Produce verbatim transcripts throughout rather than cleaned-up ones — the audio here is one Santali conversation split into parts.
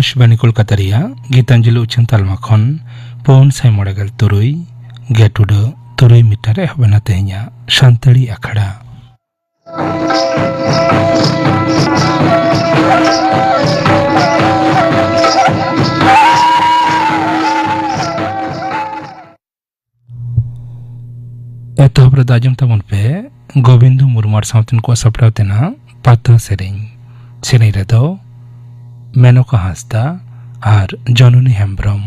ᱟᱠᱟᱥᱵᱟᱱᱤ ᱠᱳᱞᱠᱟᱛᱟ ᱨᱮᱭᱟᱜ ᱜᱤᱛᱟᱧᱡᱚᱞᱤ ᱩᱪᱷᱟᱹᱱ ᱛᱟᱞᱢᱟ ᱠᱷᱚᱱ ᱯᱩᱱ ᱥᱟᱭ ᱢᱚᱬᱮ ᱜᱮᱞ ᱛᱩᱨᱩᱭ ᱜᱮᱴ ᱩᱰᱟᱹ ᱛᱩᱨᱩᱭ ᱢᱤᱴᱟᱨ ᱨᱮ ᱮᱦᱚᱵ ᱮᱱᱟ ᱛᱮᱦᱮᱧᱟᱜ ᱥᱟᱱᱛᱟᱲᱤ ᱟᱠᱷᱲᱟ᱾ ᱮᱛᱚᱦᱚᱵ ᱨᱮᱫᱚ ᱟᱸᱡᱚᱢ ᱛᱟᱵᱚᱱ ᱯᱮ ᱜᱳᱵᱤᱱᱫᱚ ᱢᱩᱨᱢᱩ ᱟᱨ ᱥᱟᱶᱛᱮᱱ ᱠᱚᱣᱟᱜ ᱥᱟᱯᱲᱟᱣ ᱛᱮᱱᱟᱜ ᱯᱟᱛᱟ ᱥᱮᱨᱮᱧ᱾ ᱥᱮᱨᱮᱧ ᱨᱮᱫᱚ ᱢᱮᱱᱚᱠᱟ ᱦᱟᱸᱥᱫᱟ ᱟᱨ ᱡᱚᱱᱚᱱᱤ ᱦᱮᱢᱵᱽᱨᱚᱢ᱾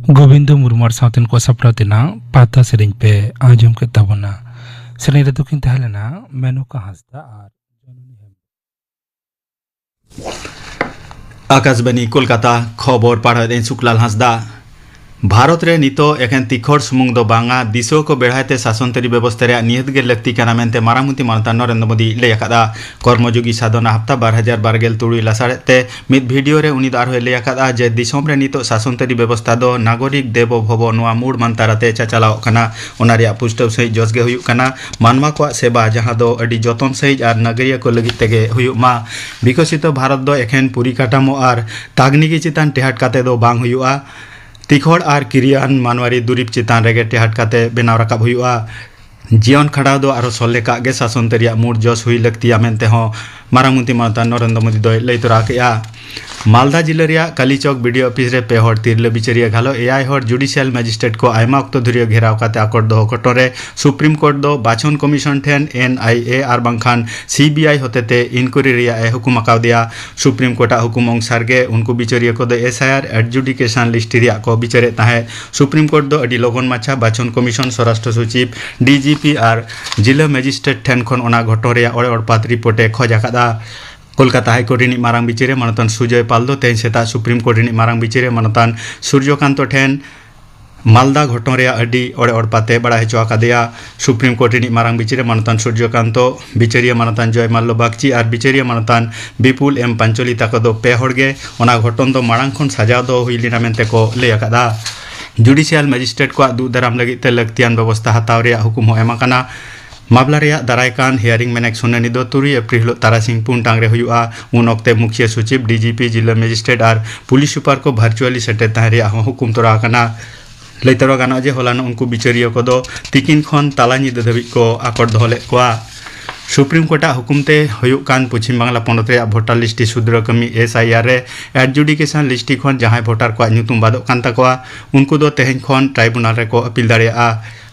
ᱜᱳᱵᱤᱱᱫᱚ ᱢᱩᱨᱢᱩ ᱟᱨ ᱥᱟᱶᱛᱮᱱ ᱠᱚ ᱥᱟᱯᱲᱟᱣ ᱛᱮᱱᱟᱜ ᱯᱟᱛᱟ ᱥᱮᱨᱮᱧ ᱯᱮ ᱟᱸᱡᱚᱢ ᱠᱮᱫ ᱛᱟᱵᱚᱱᱟ᱾ ᱥᱮᱨᱮᱧ ᱨᱮᱫᱚ ᱠᱤᱱ ᱛᱟᱦᱮᱸ ᱞᱮᱱᱟ ᱢᱮᱱᱚᱠᱟ ᱦᱟᱸᱥᱫᱟ ᱟᱨ ᱡᱚᱱᱚᱱᱤ ᱦᱮᱢᱵᱨᱚᱢ᱾ ᱟᱠᱟᱥᱵᱟᱱᱤ ᱠᱳᱞᱠᱟᱛᱟ, ᱠᱷᱚᱵᱚᱨ ᱯᱟᱲᱦᱟᱣᱮᱫ ᱟᱹᱧ ᱥᱩᱠᱞᱟᱞ ᱦᱟᱸᱥᱫᱟ᱾ ᱵᱷᱟᱨᱚᱛ ᱨᱮ ᱱᱤᱛᱚᱜ ᱮᱠᱷᱮᱱ ᱛᱤᱠᱷᱚᱲ ᱥᱩᱢᱩᱝ ᱫᱚ ᱵᱟᱝᱟ, ᱫᱤᱥᱣᱟᱹ ᱠᱚ ᱵᱮᱲᱦᱟᱭ ᱛᱮ ᱥᱟᱥᱚᱱ ᱛᱟᱹᱨᱤ ᱵᱮᱵᱚᱥᱛᱷᱟ ᱨᱮᱭᱟᱜ ᱱᱤᱦᱟᱹᱛ ᱜᱮ ᱞᱟᱹᱠᱛᱤ ᱠᱟᱱᱟ ᱢᱮᱱᱛᱮ ᱢᱟᱨᱟᱝ ᱢᱚᱱᱛᱨᱤ ᱢᱟᱱᱚᱛᱟᱱ ᱱᱚᱨᱮᱱᱫᱨᱚ ᱢᱳᱫᱤᱭ ᱞᱟᱹᱭ ᱟᱠᱟᱫᱼᱟ᱾ ᱠᱚᱨᱢᱚᱡᱳᱜᱤ ᱥᱟᱫᱷᱚᱱᱟ ᱦᱟᱯᱛᱟ ᱵᱟᱨ ᱦᱟᱡᱟᱨ ᱵᱟᱨ ᱜᱮᱞ ᱛᱩᱨᱩᱭ ᱞᱟᱥᱟᱲᱦᱮᱫ ᱛᱮ ᱢᱤᱫ ᱵᱷᱤᱰᱤᱭᱳ ᱨᱮ ᱩᱱᱤ ᱫᱚ ᱟᱨᱦᱚᱸᱭ ᱞᱟᱹᱭ ᱟᱠᱟᱫᱼᱟ ᱡᱮ ᱫᱤᱥᱚᱢ ᱨᱮ ᱱᱤᱛᱚᱜ ᱥᱟᱥᱚᱱ ᱛᱟᱹᱨᱤ ᱵᱮᱵᱚᱥᱛᱷᱟ ᱫᱚ ᱱᱟᱜᱚᱨᱤᱠ ᱫᱮᱵᱚ ᱵᱷᱚᱵᱚ ᱱᱚᱣᱟ ᱢᱩᱲ ᱢᱟᱱᱛᱟᱨ ᱟᱛᱮ ᱪᱟᱪᱟᱞᱟᱣᱚᱜ ᱠᱟᱱᱟ᱾ ᱚᱱᱟ ᱨᱮᱭᱟᱜ ᱯᱩᱥᱴᱟᱹᱣ ᱥᱟᱹᱦᱤᱡ ᱡᱚᱥ ᱜᱮ ᱦᱩᱭᱩᱜ ᱠᱟᱱᱟ ᱢᱟᱱᱣᱟ ᱠᱚᱣᱟᱜ ᱥᱮᱵᱟ, ᱡᱟᱦᱟᱸ ᱫᱚ ᱟᱹᱰᱤ ᱡᱚᱛᱚᱱ ᱥᱟᱹᱦᱤᱡ ᱟᱨ ᱱᱟᱜᱟᱨᱤᱭᱟᱹ ᱠᱚ ᱞᱟᱹᱜᱤᱫ ᱛᱮᱜᱮ ᱦᱩᱭᱩᱜ ᱢᱟ᱾ ᱵᱤᱠᱚᱥᱤᱛᱚ ᱵᱷᱟᱨᱚᱛ ᱫᱚ ᱮᱠᱷᱮᱱ ᱯᱚᱨᱤᱠᱟᱴᱷᱟᱢᱳ ᱟᱨ ᱛᱟᱠᱱᱤᱠᱤ ᱪᱮᱛᱟᱱ ᱴᱮᱦᱟᱴ ᱠᱟᱛᱮ ᱫᱚ ᱵᱟᱝ ᱦᱩᱭᱩᱜᱼᱟ᱾ ᱛᱤᱠᱷᱚᱲ ᱟᱨ ᱠᱤᱨᱤᱭᱟᱱ ᱢᱟᱱᱣᱟᱨᱤ ᱫᱩᱨᱤᱵᱽ ᱪᱮᱛᱟᱱ ᱨᱮᱜᱮ ᱴᱮᱦᱟᱴ ᱠᱟᱛᱮ ᱵᱮᱱᱟᱣ ᱨᱟᱠᱟᱵ ᱦᱩᱭᱩᱜᱼᱟ᱾ ᱡᱤᱭᱚᱱ ᱠᱷᱟᱸᱰᱟᱣ ᱫᱚ ᱟᱨᱦᱚᱸ ᱥᱚᱞᱦᱮ ᱠᱟᱜ ᱜᱮ ᱥᱟᱥᱚᱱ ᱛᱟᱹᱨᱤᱭᱟᱜ ᱢᱩᱲ ᱡᱚᱥ ᱦᱩᱭ ᱞᱟᱹᱠᱛᱤᱭᱟ ᱢᱮᱱᱛᱮ ᱦᱚᱸ ᱢᱟᱨᱟᱝ ᱢᱚᱱᱛᱨᱤ ᱢᱟᱱᱚᱛᱟᱱ ᱱᱚᱨᱮᱱᱫᱨᱚ ᱢᱳᱫᱤ ᱫᱚᱭ ᱞᱟᱹᱭ ᱛᱚᱨᱟ ᱠᱮᱫᱼᱟ᱾ ᱢᱟᱞᱫᱟ ᱡᱤᱞᱟᱹ ᱨᱮᱭᱟᱜ ᱠᱟᱞᱤᱪᱚᱠ ᱵᱤᱰᱤᱳ ᱚᱯᱷᱤᱥ ᱨᱮ ᱯᱮ ᱦᱚᱲ ᱛᱤᱨᱞᱟᱹ ᱵᱤᱪᱟᱹᱨᱤᱭᱟᱹ ᱜᱷᱟᱞᱚ ᱮᱭᱟᱭ ᱦᱚᱲ ᱡᱩᱰᱤᱥᱤᱭᱟᱞ ᱢᱮᱡᱤᱥᱴᱨᱮᱴ ᱠᱚ ᱟᱭᱢᱟ ᱚᱠᱛᱚ ᱫᱷᱩᱨᱤᱭᱟᱹ ᱜᱷᱮᱨᱟᱣ ᱠᱟᱛᱮ ᱟᱠᱚᱴ ᱫᱚᱦᱚ ᱜᱷᱚᱴᱚᱱ ᱨᱮ ᱥᱩᱯᱨᱤᱢ ᱠᱳᱨᱴ ᱫᱚ ᱵᱟᱪᱷᱚᱱ ᱠᱚᱢᱤᱥᱚᱱ ᱴᱷᱮᱱ ᱮᱱ ᱟᱭ ᱮ ᱟᱨ ᱵᱟᱝᱠᱷᱟᱱ ᱥᱤ ᱵᱤ ᱟᱭ ᱦᱚᱛᱮᱛᱮ ᱤᱱᱠᱩᱭᱨᱤ ᱨᱮᱭᱟᱜ ᱮ ᱦᱩᱠᱩᱢ ᱟᱠᱟᱣᱫᱮᱭᱟ᱾ ᱥᱩᱯᱨᱤᱢ ᱠᱳᱨᱴ ᱟᱜ ᱦᱩᱠᱩᱢ ᱚᱱᱩᱥᱟᱨ ᱜᱮ ᱩᱱᱠᱩ ᱵᱤᱪᱟᱹᱨᱤᱭᱟᱹ ᱠᱚᱫᱚ ᱮᱥ ᱟᱭ ᱟᱨ ᱮᱰᱡᱩᱰᱤᱠᱮᱥᱚᱱ ᱞᱤᱥᱴ ᱨᱮᱭᱟᱜ ᱠᱚ ᱵᱤᱪᱟᱹᱨᱮᱫ ᱛᱟᱦᱮᱸᱫ᱾ ᱥᱩᱯᱨᱤᱢ ᱠᱳᱨᱴ ᱫᱚ ᱟᱹᱰᱤ ᱞᱚᱜᱚᱱ ᱢᱟᱪᱷᱟ ᱵᱟᱪᱷᱚᱱ ᱠᱚᱢᱤᱥᱚᱱ, ᱥᱚᱨᱟᱥᱴᱨᱚ ᱥᱚᱪᱤᱵᱽ, ᱰᱤ ᱡᱤ ᱯᱤ ᱟᱨ ᱡᱤᱞᱟᱹ ᱢᱮᱡᱤᱥᱴᱨᱮᱴ ᱴᱷᱮᱱ ᱠᱷᱚᱱ ᱚᱱᱟ ᱜᱷᱚᱴᱚᱱ ᱨᱮᱭᱟᱜ ᱚᱲᱮ ᱚᱲᱯᱟᱛ ᱨᱤᱯᱳᱨᱴ ᱮ ᱠᱷᱚᱡᱽ ᱟᱠᱟᱫᱼᱟ᱾ ᱠᱳᱞᱠᱟᱛᱟ ᱦᱟᱭᱠᱳᱨᱴ ᱨᱤᱱᱤᱡ ᱢᱟᱨᱟᱝ ᱵᱤᱪᱟᱹᱨᱤᱭᱟᱹ ᱢᱟᱱᱚᱛᱟᱱ ᱥᱩᱡᱚᱭ ᱯᱟᱞ ᱫᱚ ᱛᱮᱦᱮᱧ ᱥᱮᱛᱟᱜ ᱥᱩᱯᱨᱤᱢ ᱠᱳᱨᱴ ᱨᱤᱱᱤᱡ ᱢᱟᱨᱟᱝ ᱵᱤᱪᱟᱹᱨᱤᱭᱟᱹ ᱢᱟᱱᱚᱛᱟᱱ ᱥᱩᱨᱡᱚᱠᱟᱱᱛᱚ ᱴᱷᱮᱱ ᱢᱟᱞᱫᱟ ᱜᱷᱚᱴᱚᱱ ᱨᱮᱭᱟᱜ ᱟᱹᱰᱤ ᱚᱲᱮ ᱚᱲᱯᱟᱛᱮ ᱵᱟᱲᱟᱭ ᱦᱚᱪᱚ ᱟᱠᱟᱫᱮᱭᱟ᱾ ᱥᱩᱯᱨᱤᱢ ᱠᱳᱨᱴ ᱨᱤᱱᱤᱡ ᱢᱟᱨᱟᱝ ᱵᱤᱪᱟᱹᱨᱤᱭᱟᱹ ᱢᱟᱱᱚᱛᱟᱱ ᱥᱩᱨᱡᱚᱠᱟᱱᱛᱚ, ᱵᱤᱪᱟᱹᱨᱤᱭᱟᱹ ᱢᱟᱱᱚᱛᱟᱱ ᱡᱚᱭᱢᱟᱞᱞᱚ ᱵᱟᱜᱪᱤ ᱟᱨ ᱵᱤᱪᱟᱹᱨᱤᱭᱟᱹ ᱢᱟᱱᱚᱛᱟᱱ ᱵᱤᱯᱩᱞ ᱮᱢ ᱯᱟᱧᱪᱚᱞᱤ ᱛᱟᱠᱚ ᱫᱚ ᱯᱮ ᱦᱚᱲ ᱜᱮ ᱚᱱᱟ ᱜᱷᱚᱴᱚᱱ ᱫᱚ ᱢᱟᱲᱟᱝ ᱠᱷᱚᱱ ᱥᱟᱡᱟᱣ ᱫᱚᱦᱚ ᱦᱩᱭ ᱞᱮᱱᱟ ᱢᱮᱱᱛᱮ ᱠᱚ ᱞᱟᱹᱭ ᱟᱠᱟᱫᱼᱟ᱾ ᱡᱩᱰᱤᱥᱤᱭᱟᱞ ᱢᱮᱡᱤᱥᱴᱨᱮᱴ ᱠᱚᱣᱟᱜ ᱫᱩᱜ ᱫᱟᱨᱟᱢ ᱞᱟᱹᱜᱤᱫ ᱛᱮ ᱞᱟᱹᱠᱛᱤᱭᱟᱱ ᱵᱮᱵᱚᱥᱛᱷᱟ ᱦᱟᱛᱟᱣ ᱨᱮᱭᱟᱜ ᱦᱩᱠᱩᱢ ᱦᱚᱸ ᱮᱢ ᱟᱠᱟᱱᱟ᱾ ᱢᱟᱢᱞᱟ ᱨᱮᱭᱟᱜ ᱫᱟᱨᱟᱭ ᱠᱟᱱ ᱦᱤᱭᱟᱨᱤᱝ ᱢᱮᱱᱮᱠ ᱥᱩᱱᱟᱹᱱᱤ ᱫᱚ ᱛᱩᱨᱩᱭ ᱮᱯᱨᱤᱞ ᱦᱤᱞᱳᱜ ᱛᱟᱨᱟᱥᱤᱧ ᱯᱩᱱ ᱴᱟᱲᱟᱝ ᱨᱮ ᱦᱩᱭᱩᱜᱼᱟ᱾ ᱩᱱ ᱚᱠᱛᱮ ᱢᱩᱠᱷᱤᱭᱟᱹ ᱥᱚᱪᱤᱵᱽ, ᱰᱤ ᱡᱤ ᱯᱤ, ᱡᱤᱞᱟᱹ ᱢᱮᱡᱤᱥᱴᱨᱮᱴ ᱟᱨ ᱯᱩᱞᱤᱥ ᱥᱩᱯᱟᱨ ᱠᱚ ᱵᱷᱟᱨᱪᱩᱣᱟᱞᱤ ᱥᱮᱴᱮᱨ ᱛᱟᱦᱮᱸ ᱨᱮᱭᱟᱜ ᱦᱚᱸ ᱦᱩᱠᱩᱢ ᱛᱚᱨᱟ ᱟᱠᱟᱱᱟ᱾ ᱞᱟᱹᱭ ᱛᱚᱨᱟ ᱜᱟᱱᱚᱜᱼᱟ ᱡᱮ ᱦᱚᱞᱟᱱᱚᱜ ᱩᱱᱠᱩ ᱵᱤᱪᱟᱹᱨᱤᱭᱟᱹ ᱠᱚᱫᱚ ᱛᱤᱠᱤᱱ ᱠᱷᱚᱱ ᱛᱟᱞᱟ ᱧᱤᱫᱟᱹ ᱫᱷᱟᱹᱵᱤᱡ ᱠᱚ ᱟᱠᱚᱴ ᱫᱚᱦᱚ ᱞᱮᱫ ᱠᱚᱣᱟ᱾ ᱥᱩᱯᱨᱤᱢ ᱠᱳᱨᱴ ᱟᱜ ᱦᱩᱠᱩᱢ ᱛᱮ ᱦᱩᱭᱩᱜ ᱠᱟᱱ ᱯᱚᱪᱷᱤᱢ ᱵᱟᱝᱞᱟ ᱯᱚᱱᱚᱛ ᱨᱮᱭᱟᱜ ᱵᱷᱳᱴᱟᱨ ᱞᱤᱥᱴ ᱥᱩᱫᱷᱨᱟᱹ ᱠᱟᱹᱢᱤ, ᱮᱥ ᱟᱭ ᱟᱨ, ᱨᱮ ᱮᱰᱡᱩᱰᱤᱠᱮᱥᱚᱱ ᱞᱤᱥᱴ ᱠᱷᱚᱱ ᱡᱟᱦᱟᱸᱭ ᱵᱷᱳᱴᱟᱨ ᱠᱚᱣᱟᱜ ᱧᱩᱛᱩᱢ ᱵᱟᱫᱚᱜ ᱠᱟᱱ ᱛᱟᱠᱚᱣᱟ, ᱩᱱᱠᱩ ᱫᱚ ᱛᱮᱦᱮᱧ ᱠᱷᱚᱱ ᱴᱨᱟᱭᱵᱩᱱᱟᱞ ᱨᱮᱠᱚ ᱟᱯᱤᱞ ᱫᱟᱲᱮᱭᱟᱜᱼᱟ᱾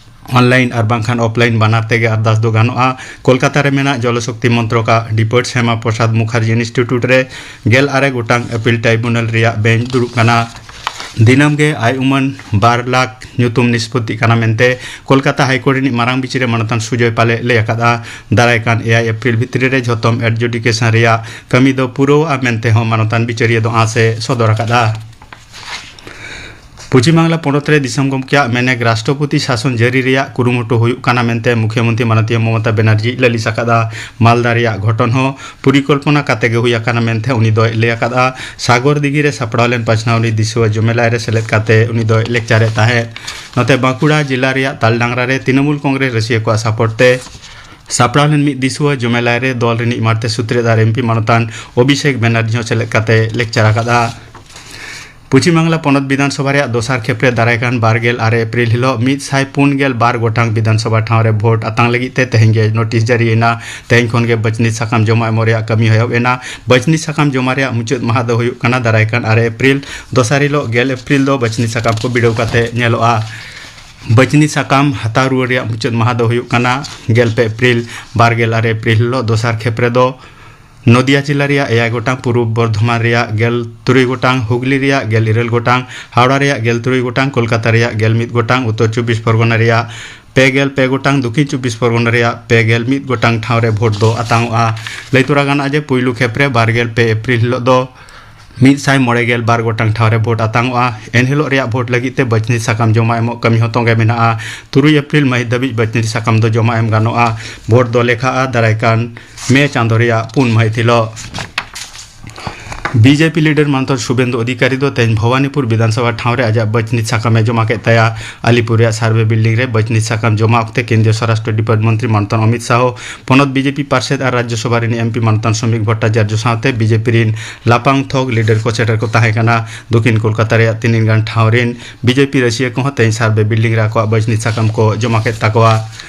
ᱚᱱᱞᱟᱭᱤᱱ ᱟᱨ ᱵᱟᱝᱠᱷᱟᱱ ᱚᱯᱷᱞᱟᱭᱤᱱ ᱵᱟᱱᱟᱨ ᱛᱮᱜᱮ ᱟᱨᱫᱟᱥ ᱫᱚ ᱜᱟᱱᱚᱜᱼᱟ᱾ ᱠᱳᱞᱠᱟᱛᱟ ᱨᱮ ᱢᱮᱱᱟᱜ ᱡᱚᱞᱚᱥᱚᱠᱛᱤ ᱢᱚᱱᱛᱨᱚᱠ ᱟᱜ ᱰᱤᱯᱟᱨᱴ ᱥᱭᱟᱢᱟ ᱯᱨᱚᱥᱟᱫᱽ ᱢᱩᱠᱷᱟᱨᱡᱤ ᱤᱱᱥᱴᱤᱴᱭᱩᱴ ᱨᱮ ᱜᱮᱞ ᱟᱨᱮ ᱜᱚᱴᱟᱝ ᱟᱯᱤᱞ ᱴᱨᱟᱭᱵᱩᱱᱟᱞ ᱨᱮᱭᱟᱜ ᱵᱮᱧᱪ ᱫᱩᱲᱩᱵ ᱠᱟᱱᱟ᱾ ᱫᱤᱱᱟᱹᱢ ᱜᱮ ᱟᱭ ᱩᱢᱟᱹᱱ ᱵᱟᱨ ᱞᱟᱠᱷ ᱧᱩᱛᱩᱢ ᱱᱤᱥᱯᱚᱛᱤᱜ ᱠᱟᱱᱟ ᱢᱮᱱᱛᱮ ᱠᱳᱞᱠᱟᱛᱟ ᱦᱟᱭᱠᱳᱨᱴ ᱨᱤᱱᱤᱡ ᱢᱟᱨᱟᱝ ᱵᱤᱪᱟᱹᱨᱤᱭᱟᱹ ᱢᱟᱱᱚᱛᱟᱱ ᱥᱩᱡᱚᱭ ᱯᱟᱞᱮ ᱞᱟᱹᱭ ᱟᱠᱟᱫᱼᱟ᱾ ᱫᱟᱨᱟᱭ ᱠᱟᱱ ᱮᱭᱟᱭ ᱮᱯᱨᱤᱞ ᱵᱷᱤᱛᱨᱤ ᱨᱮ ᱡᱷᱚᱛᱚᱢ adjudication ᱨᱮᱭᱟᱜ ᱠᱟᱹᱢᱤ ᱫᱚ ᱯᱩᱨᱟᱹᱣᱜᱼᱟ ᱢᱮᱱᱛᱮ ᱦᱚᱸ ᱢᱟᱱᱚᱛᱟᱱ ᱵᱤᱪᱟᱹᱨᱤᱭᱟᱹ ᱫᱚ ᱟᱸᱥ ᱮ ᱥᱚᱫᱚᱨ ᱟᱠᱟᱫᱼᱟ᱾ ᱯᱚᱪᱷᱤᱢ ᱵᱟᱝᱞᱟ ᱯᱚᱱᱚᱛ ᱨᱮ ᱫᱤᱥᱚᱢ ᱜᱚᱢᱠᱮᱭᱟᱜ ᱢᱮᱱᱮᱠ ᱨᱟᱥᱴᱨᱚᱯᱚᱛᱤ ᱥᱟᱥᱚᱱ ᱡᱟᱹᱨᱤ ᱨᱮᱭᱟᱜ ᱠᱩᱨᱩᱢᱩᱴᱩ ᱦᱩᱭᱩᱜ ᱠᱟᱱᱟ ᱢᱮᱱᱛᱮ ᱢᱩᱠᱷᱭᱟᱹᱢᱚᱱᱛᱨᱤ ᱢᱟᱱᱚᱛᱤᱭᱟᱹ ᱢᱚᱢᱚᱛᱟ ᱵᱮᱱᱟᱨᱡᱤ ᱞᱟᱹᱞᱤᱥ ᱟᱠᱟᱫᱼᱟ᱾ ᱢᱟᱞᱫᱟ ᱨᱮᱭᱟᱜ ᱜᱷᱚᱴᱚᱱ ᱦᱚᱸ ᱯᱚᱨᱤᱠᱚᱞᱯᱚᱱᱟ ᱠᱟᱛᱮ ᱜᱮ ᱦᱩᱭ ᱟᱠᱟᱱᱟ ᱢᱮᱱᱛᱮ ᱩᱱᱤ ᱫᱚᱭ ᱞᱟᱹᱭ ᱟᱠᱟᱫᱼᱟ᱾ ᱥᱟᱜᱚᱨ ᱫᱤᱜᱷᱤ ᱨᱮ ᱥᱟᱯᱲᱟᱣ ᱞᱮᱱ ᱯᱟᱪᱷᱱᱟᱣ ᱨᱤᱱᱤᱡ ᱫᱤᱥᱩᱣᱟᱹ ᱡᱚᱢᱮᱞᱟᱭ ᱨᱮ ᱥᱮᱞᱮᱫ ᱠᱟᱛᱮ ᱩᱱᱤ ᱫᱚᱭ ᱞᱮᱠᱪᱟᱨᱮᱫ ᱛᱟᱦᱮᱸᱫ᱾ ᱱᱚᱛᱮ ᱵᱟᱸᱠᱩᱲᱟ ᱡᱤᱞᱟ ᱨᱮᱭᱟᱜ ᱛᱟᱞᱰᱟᱝᱨᱟ ᱨᱮ ᱛᱨᱤᱱᱚᱢᱩᱞ ᱠᱚᱝᱜᱨᱮᱥ ᱨᱟᱹᱥᱤᱭᱟᱹ ᱠᱚᱣᱟᱜ ᱥᱟᱯᱳᱨᱴ ᱛᱮ ᱥᱟᱯᱲᱟᱣ ᱞᱮᱱ ᱢᱤᱫ ᱫᱤᱥᱩᱣᱟᱹ ᱡᱚᱢᱮᱞᱟᱭ ᱨᱮ ᱫᱚᱞ ᱨᱤᱱᱤᱡ ᱢᱟᱲᱛᱮ ᱥᱩᱛᱨᱮᱫ ᱟᱨ ᱮᱢᱯᱤ ᱢᱟᱱᱚᱛᱟᱱ ᱚᱵᱷᱤᱥᱮᱠ ᱵᱮᱱᱟᱨᱡᱤ ᱦᱚᱸ ᱥᱮᱞᱮᱫ ᱠᱟᱛᱮ ᱞᱮᱠᱪᱟᱨ ᱟᱠᱟᱫᱼᱟ᱾ ᱯᱚᱪᱷᱤᱢ ᱵᱟᱝᱞᱟ ᱯᱚᱱᱚᱛ ᱵᱤᱫᱷᱟᱱ ᱥᱚᱵᱷᱟ ᱨᱮᱭᱟᱜ ᱫᱚᱥᱟᱨ ᱠᱷᱮᱯ ᱨᱮ ᱫᱟᱨᱟᱭ ᱠᱟᱱ ᱵᱟᱨ ᱜᱮᱞ ᱟᱨᱮ ᱮᱯᱨᱤᱞ ᱦᱤᱞᱚᱜ ᱢᱤᱫ ᱥᱟᱭ ᱯᱩᱱ ᱜᱮᱞ ᱵᱟᱨ ᱜᱚᱴᱟᱝ ᱵᱤᱫᱷᱟᱱ ᱥᱚᱵᱷᱟ ᱴᱷᱟᱶ ᱨᱮ ᱵᱷᱳᱴ ᱟᱛᱟᱝ ᱞᱟᱹᱜᱤᱫ ᱛᱮ ᱛᱮᱦᱮᱧ ᱜᱮ ᱱᱳᱴᱤᱥ ᱡᱟᱹᱨᱤ ᱮᱱᱟ᱾ ᱛᱮᱦᱮᱧ ᱠᱷᱚᱱ ᱜᱮ ᱵᱟᱹᱪᱷᱱᱤ ᱥᱟᱠᱟᱢ ᱡᱚᱢᱟ ᱮᱢᱚᱜ ᱨᱮᱭᱟᱜ ᱠᱟᱹᱢᱤ ᱮᱦᱚᱵ ᱮᱱᱟ᱾ ᱵᱟᱹᱪᱷᱱᱤ ᱥᱟᱠᱟᱢ ᱡᱚᱢᱟ ᱨᱮᱭᱟᱜ ᱢᱩᱪᱟᱹᱫ ᱢᱟᱦᱟ ᱫᱚ ᱦᱩᱭᱩᱜ ᱠᱟᱱᱟ ᱫᱟᱨᱟᱭ ᱠᱟᱱ ᱟᱨᱮ ᱮᱯᱨᱤᱞ᱾ ᱫᱚᱥᱟᱨ ᱦᱤᱞᱚᱜ ᱜᱮᱞ ᱮᱯᱨᱤᱞ ᱫᱚ ᱵᱟᱹᱪᱷᱱᱤ ᱥᱟᱠᱟᱢ ᱠᱚ ᱵᱤᱰᱟᱹᱣ ᱠᱟᱛᱮ ᱧᱮᱞᱚᱜᱼᱟ᱾ ᱵᱟᱹᱪᱷᱱᱤ ᱥᱟᱠᱟᱢ ᱦᱟᱛᱟᱣ ᱨᱩᱣᱟᱹᱲ ᱨᱮᱭᱟᱜ ᱢᱩᱪᱟᱹᱫ ᱢᱟᱦᱟ ᱫᱚ ᱦᱩᱭᱩᱜ ᱠᱟᱱᱟ ᱜᱮᱞ ᱯᱮ ᱮᱯᱨᱤᱞ ᱵᱟᱨ ᱜᱮᱞ ᱟᱨᱮ ᱮᱯᱨᱤᱞ ᱦᱤᱞᱚᱜ᱾ ᱫᱚᱥᱟᱨ ᱠᱷᱮᱯ ᱨᱮᱫᱚ ᱱᱚᱫᱤᱭᱟ ᱡᱤᱞᱟ ᱨᱮᱭᱟᱜ ᱮᱭᱟᱭ ᱜᱚᱴᱟᱝ, ᱯᱩᱨᱩᱵ ᱵᱚᱨᱫᱷᱚᱢᱟᱱ ᱨᱮᱭᱟᱜ ᱜᱮᱞ ᱛᱩᱨᱩᱭ ᱜᱚᱴᱟᱝ, ᱦᱩᱜᱽᱞᱤ ᱨᱮᱭᱟᱜ ᱜᱮᱞ ᱤᱨᱟᱹᱞ ᱜᱚᱴᱟᱝ, ᱦᱟᱣᱲᱟ ᱨᱮᱭᱟᱜ ᱜᱮᱞ ᱛᱩᱨᱩᱭ ᱜᱚᱴᱟᱝ, ᱠᱳᱞᱠᱟᱛᱟ ᱨᱮᱭᱟᱜ ᱜᱮᱞ ᱢᱤᱫ ᱜᱚᱴᱟᱝ, ᱩᱛᱛᱚᱨ ᱪᱚᱵᱵᱤᱥ ᱯᱚᱨᱜᱚᱱᱟ ᱨᱮᱭᱟᱜ ᱯᱮ ᱜᱮᱞ ᱯᱮ ᱜᱚᱴᱟᱝ, ᱫᱚᱠᱠᱷᱤᱱ ᱪᱚᱵᱵᱤᱥ ᱯᱚᱨᱜᱚᱱᱟ ᱨᱮᱭᱟᱜ ᱯᱮ ᱜᱮᱞ ᱢᱤᱫ ᱜᱚᱴᱟᱝ ᱴᱷᱟᱶ ᱨᱮ ᱵᱷᱳᱴ ᱫᱚ ᱟᱛᱟᱝᱚᱜᱼᱟ᱾ ᱞᱟᱹᱭ ᱛᱚᱨᱟ ᱜᱟᱱᱚᱜᱼᱟ ᱡᱮ ᱯᱩᱭᱞᱩ ᱠᱷᱮᱯ ᱨᱮ ᱵᱟᱨ ᱜᱮᱞ ᱯᱮ ᱮᱯᱨᱤᱞ ᱦᱤᱞᱚᱜ ᱫᱚ ᱢᱤᱫ ᱥᱟᱭ ᱢᱚᱬᱮ ᱜᱮᱞ ᱵᱟᱨ ᱜᱚᱴᱟᱝ ᱴᱷᱟᱶ ᱨᱮ ᱵᱷᱳᱴ ᱟᱛᱟᱝᱚᱜᱼᱟ᱾ ᱮᱱ ᱦᱤᱞᱚᱜ ᱨᱮᱭᱟᱜ ᱵᱷᱳᱴ ᱞᱟᱹᱜᱤᱫ ᱛᱮ ᱵᱟᱹᱪᱷᱱᱤ ᱥᱟᱠᱟᱢ ᱡᱚᱢᱟ ᱮᱢᱚᱜ ᱠᱟᱹᱢᱤ ᱦᱚᱸ ᱛᱚᱸᱜᱮ ᱢᱮᱱᱟᱜᱼᱟ᱾ ᱛᱩᱨᱩᱭ ᱮᱯᱨᱤᱞ ᱢᱟᱹᱦᱤᱛ ᱫᱷᱟᱹᱵᱤᱡ ᱵᱟᱹᱪᱷᱱᱤ ᱥᱟᱠᱟᱢ ᱫᱚ ᱡᱚᱢᱟ ᱮᱢ ᱜᱟᱱᱚᱜᱼᱟ᱾ ᱵᱷᱳᱴ ᱫᱚ ᱞᱮᱠᱷᱟᱜᱼᱟ ᱫᱟᱨᱟᱭ ᱠᱟᱱ ᱢᱮ ᱪᱟᱸᱫᱚ ᱨᱮᱭᱟᱜ ᱯᱩᱱ ᱢᱟᱹᱦᱤᱛ ᱦᱤᱞᱚᱜ᱾ ᱵᱤᱡᱮᱯᱤ ᱞᱤᱰᱟᱨ ᱢᱟᱱᱛᱚᱨ ᱥᱩᱵᱮᱱᱫᱩ ᱚᱫᱷᱤᱠᱟᱨᱤ ᱫᱚ ᱛᱮᱦᱮᱧ ᱵᱷᱚᱵᱟᱱᱤᱯᱩᱨ ᱵᱤᱫᱷᱟᱱᱥᱚᱵᱷᱟ ᱴᱷᱟᱶ ᱨᱮ ᱟᱡᱟᱜ ᱵᱟᱹᱪᱷᱱᱤ ᱥᱟᱠᱟᱢ ᱮ ᱡᱚᱢᱟ ᱠᱮᱫ ᱛᱟᱭᱟ᱾ ᱟᱞᱤᱯᱩᱨ ᱨᱮᱭᱟᱜ ᱥᱟᱨᱵᱷᱮ ᱵᱤᱞᱰᱤᱝ ᱨᱮ ᱵᱟᱹᱪᱷᱱᱤ ᱥᱟᱠᱟᱢ ᱡᱚᱢᱟ ᱚᱠᱛᱮ ᱠᱮᱱᱫᱨᱤᱭᱚ ᱥᱚᱨᱟᱥᱴᱨᱚ ᱰᱤᱯᱟᱨᱴ ᱢᱚᱱᱛᱨᱤ ᱢᱟᱱᱚᱛᱟᱱ ᱚᱢᱤᱛ ᱥᱟᱦᱚ, ᱯᱚᱱᱚᱛ ᱵᱤᱡᱮᱯᱤ ᱯᱟᱨᱥᱮᱛ ᱟᱨ ᱨᱟᱡᱽᱡᱚᱥᱚᱵᱷᱟ ᱨᱤᱱᱤᱡ ᱮᱢᱯᱤ ᱢᱟᱱᱚᱛᱟᱱ ᱥᱚᱢᱤᱠ ᱵᱷᱚᱴᱴᱟᱪᱟᱨᱡᱚ ᱥᱟᱶᱛᱮ ᱵᱤᱡᱮᱯᱤ ᱨᱤᱱ ᱞᱟᱯᱷᱟᱝ ᱛᱷᱚᱠ ᱞᱤᱰᱟᱨ ᱠᱚ ᱥᱮᱴᱮᱨ ᱠᱚ ᱛᱟᱦᱮᱸ ᱠᱟᱱᱟ᱾ ᱫᱚᱠᱷᱤᱱ ᱠᱳᱞᱠᱟᱛᱟ ᱨᱮᱭᱟᱜ ᱛᱤᱱᱤᱱ ᱜᱟᱱ ᱴᱷᱟᱶ ᱨᱤᱱ ᱵᱤᱡᱮᱯᱤ ᱨᱟᱹᱥᱤᱭᱟᱹ ᱠᱚᱦᱚᱸ ᱛᱮᱦᱮᱧ ᱥᱟᱨᱵᱷᱮ ᱵᱤᱞᱰᱤᱝ ᱨᱮ ᱟᱠᱚᱣᱟᱜ ᱵᱟᱹᱪᱷᱱᱤ ᱥᱟᱠᱟᱢ ᱠᱚ ᱡᱚᱢᱟ ᱠᱮᱫ ᱛᱟᱠᱚᱣᱟ᱾